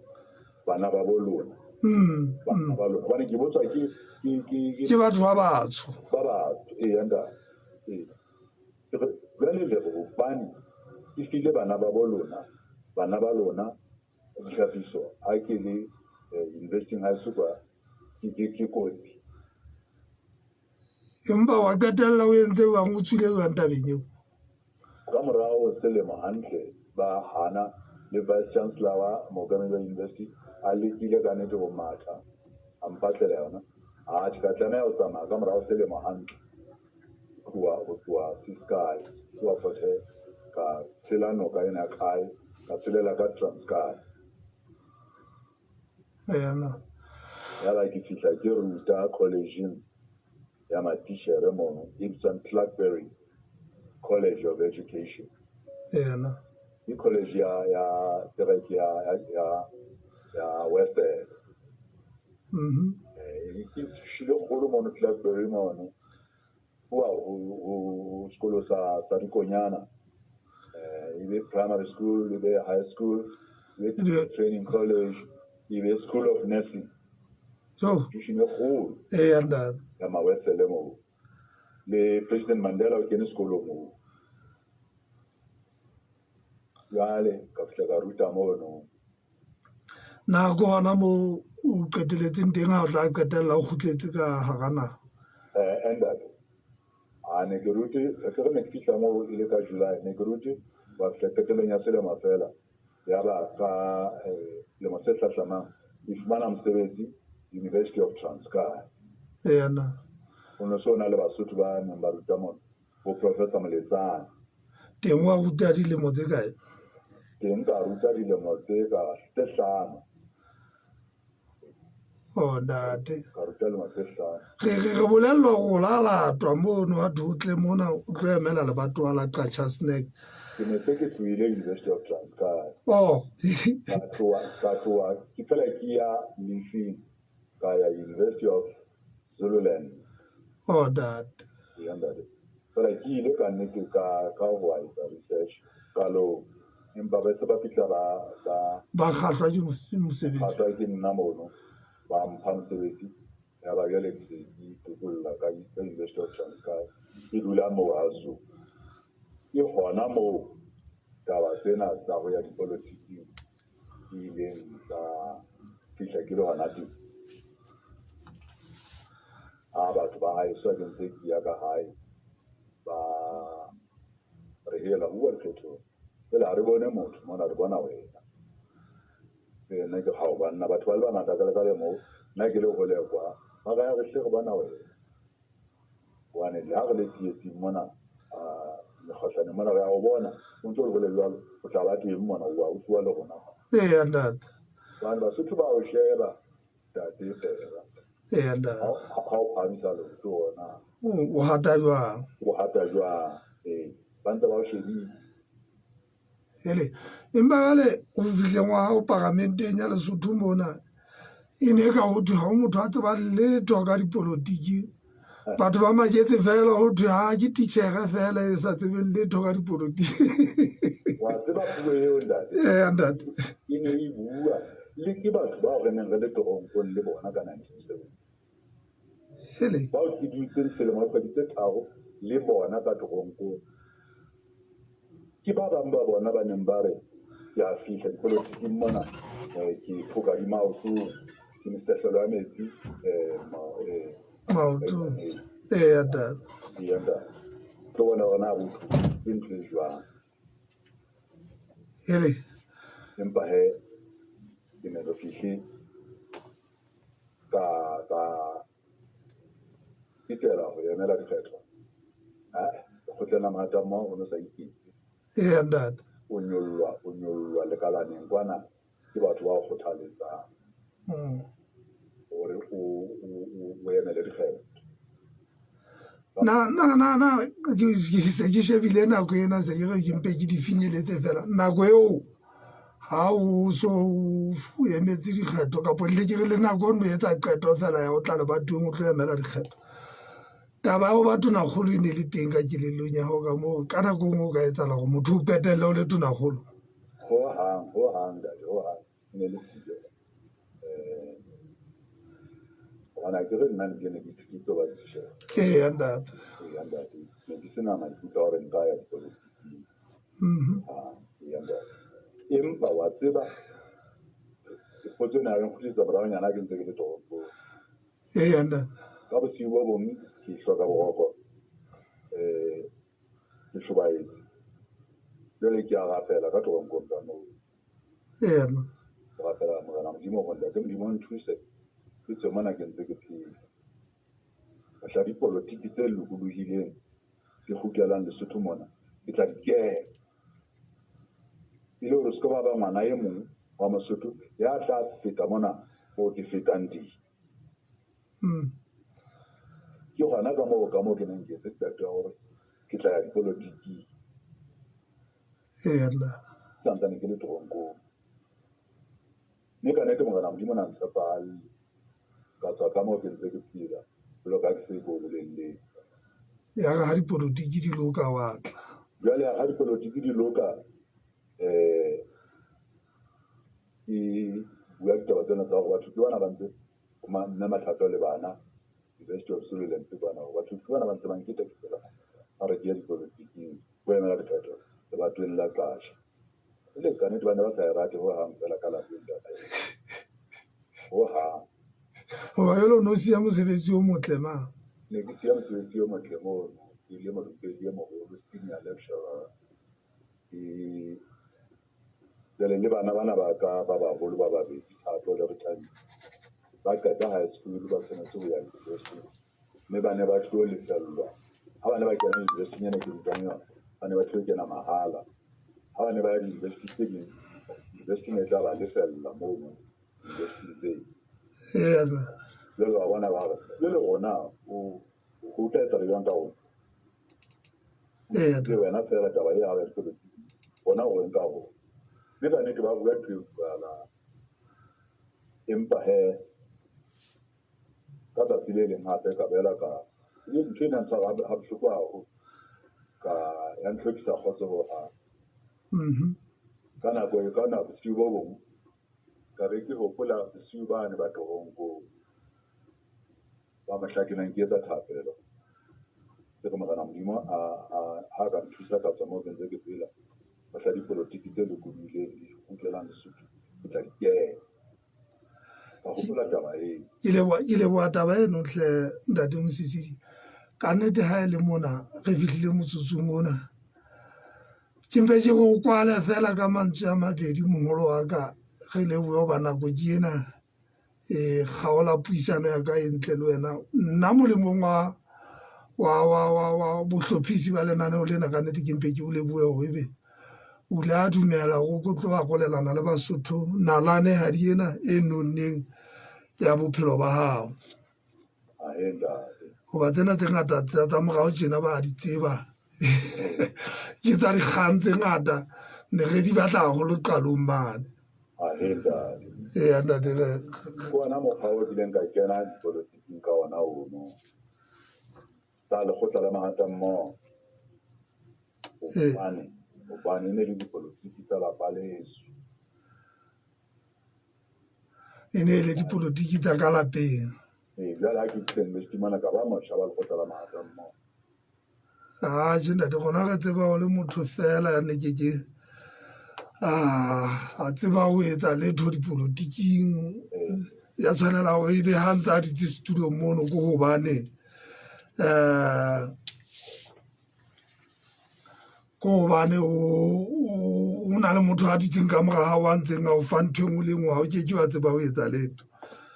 bana ba bo lona. Bana ba lona. Hobane ke botswa ke batho ba batsho. Ba batsho, ee, ntate. Ee. Jwale le re hobane ke file bana ba bo lona, bana ba lona Ditlhapiso ha ke le university haeso kwa ke kotsi. Empa wa qetella o entse jwang, o tswile jwang tabeng eo? Ka morao selemo hantle ba hana le vice chancellor wa mookamedi wa university a lekile ka nnete ho matha a mpatlela yona. Atjhe, ka tlameha ho tsamaya ka morao selemo hantle ho tloha Ciskei, tloha Fort Hare, ka tshela noka ena ya Kei, ka tshelela ka Transkei. Yena. Yaba ke fihla ke ruta college ya matitjhere mono e bitswang Clarkebury College of Education. Yena. Ke college ya kereke ya Western. Ke fihlile kgolo mono Clarkebury mono. Ho ho sekolo sa dikonyana. E be primary school, e be high school, e be training college, e be school of nursing. So, Institution e kgolo eya ntate. ya Mawesele moo. Le President Mandela o kene sekolo moo. Jwale ka fihla ka ruta mono. Na ke hona moo o qeteletseng teng ha o tla qetella o kgutletse ka hara naha? Ntate. A ne ke rute, ke re ne ke fihla moo e le ka July, ne ke rute wa fihla qetellong ya selemo fela. Yaba ka selemo se hlahlamang ke fumana mosebetsi University of Transkei. Yena. Ho no so na le Basotho ba neng ba ruta mono, bo Professor Moletsane. Teng wa ruta dilemo tse kae? Teng ka ruta dilemo tse ka tse hlano. Oh ntate. Ka ruta dilemo tse hlano. Re bolellwa hore o la latwa mono ha thwe o tle mona o tlo emela lebatowa la Qacha Snack. Ke ne se ke tlohile University of Transkei. Oh. Ka tloha ke fela ke ya leafing ka ya University of Zululand. Oh ntate. Ya ntate. Fela ke ile ka nnete ka ho etsa research qalong. Empa ba se ba fihla ba Ba kgahlwa ke mosebetsi. Kgahlwa ke nna mono, ba mpha mosebetsi. Ya ba jwale ke se ke itokolla ka University of Transkei. Ke dula moo haso. Ke hona moo taba tsena tsa ho ya dipolotiking di ileng tsa fihla ke le hona teng. Ha batho ba haeso ha ke ntse ke ya ka hae ba re hela bua dikgethong. Jwale ha re bone motho mona, re bona wena. Nna ke hao banna, batho ba le bangata ka le moo, nna ke le hole kwa. Ba re re hle re bona wena. Hobane le ha re le tsietsing mona, mekgohlane mona re a o bona, o ntso o le hole jwalo, o tla ba teng mona, o a utlwa le rona. Eya ntate. Hobane Basotho ba o sheba ntate fela. Eya ntate. Ha o phahamisa leoto ona. O hata jwang? O hata jwang? Ee, ba ntse ba o shebile. Hele, empa jwale o fihleng wa hao paramenteng ya Lesotho mona, e ne ka ho thwe ha ho motho a tsebang letho ka dipolotiki. Batho ba maketse fela ho thwe ha ke titjhere fela e sa tsebeng letho ka dipolotiki. Wa tseba puo eo ntate? Eya ntate. E ne e bua le ke batho bao re neng re le toronkong le bona ka 1970. Hele. Bao ke dutseng selemo le kgwedi tse tharo le bona ka toronkong. Ke ba bang ba bona ba neng ba re ke a fihla dipolotiking mona, ke phoka di maotong, ke mesehlelo ya metsi, maotong. Eya ntate. Eya ntate. Tlo bona hore na botho ke ntho e jwang. Hele. Empa he ke ne re fihle ka fitela ho emela dikgetho. Lekgotleng la Mahatamma o no sa iketse. Eya ntate. O nyollwa lekalaneng kwana ke batho ba o kgothaletsang hore o emele dikgetho. Na ke se ke shebile nako ena, se ke re ke mpe ke di finyeletse fela. Nako eo ha o so o emetse dikgetho kapa hle ke re le nako o no etsa qeto fela ya ho tla lebatoweng o tlo emela dikgetho. Taba ya ho ba tonakgolo e ne le teng ka kelellong ya hao ka moo ka nako e nngwe o ka etsahala hore motho o qetelle o le tonakgolo. Ho hang ntate, ho hang e ne le siyo. Hobane ha ke re nna ke ne ke ithutetse ho ba titjhere. Eya ntate. Eya ntate, ne ke sena maikutlo a hore nka ya dipolotiking. Eya ntate. Empa wa tseba Potso ena ya nkgutlisetsa moraonyana ha ke ntse ke le toropong. Eya ntate. Ka bosiu bo bong ke hloka boroko, ke hlobaetse. Jwale ke a rapela ka toronkong ka moo. Eya nna. Ke rapela Morena Modimo hore Ntate Modimo o nthuse ke tswe mona ke ntse ke phela. Mohla dipolotiki tse lokolohileng di kgutlelang Lesotho mona, ke tla di kena. E le hore se ke ba ba ngwana e mong wa Mosotho ya tla feta mona moo ke fetang teng. Ke hona ka moo ka moo ke neng ke etse qeto ya hore ke tla ya dipolotiking. Eya nna. Ke santsane ke le toronkong. Mme ka nnete Morena Modimo o na ntshepahalle. Ka tswa ka moo ke ntse ke phela jwalo ka ke se ke o bolelletse. Ya re ha dipolotiki di loka wa tla. Jwale ha dipolotiki di loka ke bua ditaba tsena tsa hore batho ke bana ba ntse mme Matlhato le bana University of Zululand bana hore batho ke bana ba ntse ba nketa ke tsela ba re ke ya dipolotiking ho emela diphetho lebatoweng la Qasha. E le kannete ba ne ba sa e rate hohang feela ka lapeng taba ena. Hohang. Hoba jwale o no siya mosebetsi o motle ma. Ne ke siya mosebetsi o motle mono, ke le morupedi e moholo, senior lecturer. Ke jwale le bana bana ba ka ba baholo ba babedi, Thato le Rethabile, ba qeta high school ba tshwanetse ho ya university. Mme ba ne ba tlo lefellwa. Ha ba ne ba kena university ena ke rutang yona, ba ne ba tlo kena mahala. Ha ba ne ba ya di-university tse ding, university ne e tla ba lefella mono university tseo. Eya nna. Jwale wa bona ba re, jwale rona o o tla etsa jwang ka rona? Eya Le wena feela taba e ya hao ya dipolotiki, rona o reng ka rona? Mme ka nnete ba bua ntho e utlwahalang. Empa hee ka tsatsi le leng hape ka boela ka e ntho e nang tshwara ha bohloko haholo ka ya ntlhokisa kgotso hohang. Ka nako e ka nako bosiu bo bong ka be ke hopola bosiu bane ba toronkong ba mohla ke neng ke etsa thapelo. Ke re Morena Modimo a ha ka nthusa ka tswa moo ke ntse ke phela mohla dipolotiki tse lokolohileng di kgutlelang Lesotho ke tla di kena. Ka hopola taba eo. Ke leboha ke leboha taba eno hle ntate Mosisili. Ka nnete ha e le mona re fihlile motsotsong ona. Ke mpe ke re o kwale feela ka mantswe a mabedi moholo wa ka re lebohe hoba nako ke ena e kgaola puisano ya ka e ntle le wena. Nna molemong wa wa wa wa wa bohlophisi ba lenaneo lena ka nnete ke mpe ke o lebohe hore ebe o ile a dumela hore o tlo arolelana le Basotho nalane hadi ena e nonneng ya bophelo ba hao. Ahe ntate. Hoba tsena tse ngata tsa morao tjena ba di tseba ke tsa dikgang tse ngata ne re di batla haholo qalong mane. Ahe ntate. Eya ntate re Ke ona mokgwa o kileng ka kena dipolotiking ka ona ono. Tsa lekgotla la mahatammoho. Hobane hobane e ne le dipolotiki tsa lapa leso. E ne e le dipolotiki tsa ka lapeng. Ee, jwale ha ke fihla university mona ka ba motjha wa lekgotla la mahatammoho. Atjhe ntate rona re tseba o le motho feela ya ne ke ke a tseba ho etsa letho dipolotiking. Ya tshwanela hore ebe ha ntse a dutse setulong mono ke hobane ke hobane o na le motho a dutseng ka mora hao a ntseng a o fa ntho e nngwe le e nngwe ha o ke ke wa tseba ho etsa letho.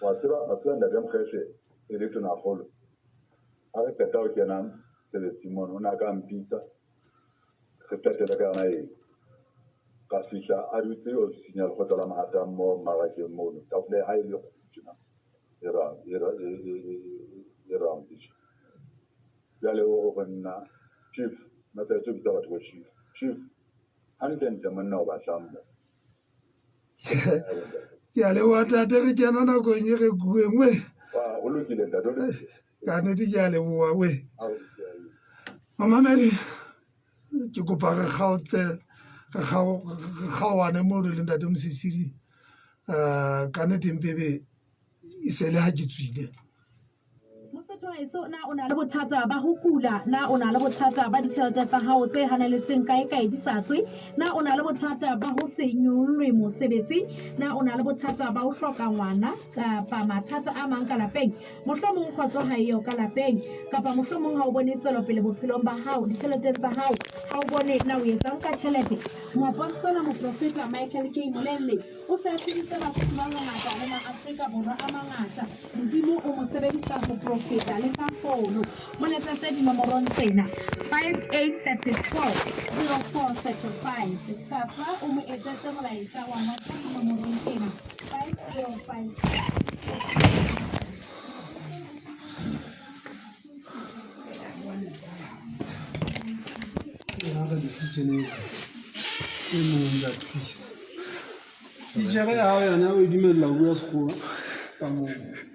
Wa tseba ntate Mokgeshe e le tonakgolo ha re qeta ho kena mosebetsing mono o ne a ka mpitsa re qetele ka yona eo. Ka fihla a dutse ofising ya lekgotla la Mahatammoho mmarakeng mono tafole ha e le kgolo tjena e e round tje. Jwale o re ho nna chief, nna tlwaetse ho bitsa batho bo chief. Chief, hantlentle monna o batlang mo? Ke a leboha ntate re kena nakong e rekuweng we. Ho lokile ntate. ho lokile. Ka nnete ke a leboha we. Ha o lokile. Mamamedi ke kopa re kgaotse re kgaohane mono le ntate Mosisili ka nnete mpebe e se le ha ke tswile. Motho wa heso, na o na le bothata ba ho kula? Na o na le bothata ba ditjhelete tsa hao tse haneletseng kae kae di sa tswe? Na o na le bothata ba ho se nyollwe mosebetsing? Na o na le bothata ba ho hloka ngwana kapa mathata a mang ka lapeng? Mohlomong kgotso ha eyo ka lapeng, kapa mohlomong ha o bone tswelopele bophelong ba hao, ditjheleteng tsa hao, ha o bone na o etsang ka tjhelete. Moapostola moprofeta Michael K. Molelle O se a thusitse Basotho ba bangata le Maafrika Borwa a mangata. Modimo o mo sebedisa ho profeta le ka fono. Mo letsetse dinomorong tsena 5834 0435 kapa o mo etsetse molaetsa wa WhatsApp nomorong ena 5055. E mong o ntse a thuisa. Titjhere ya hao yona o e dumella ho bua sekgowa ka moo.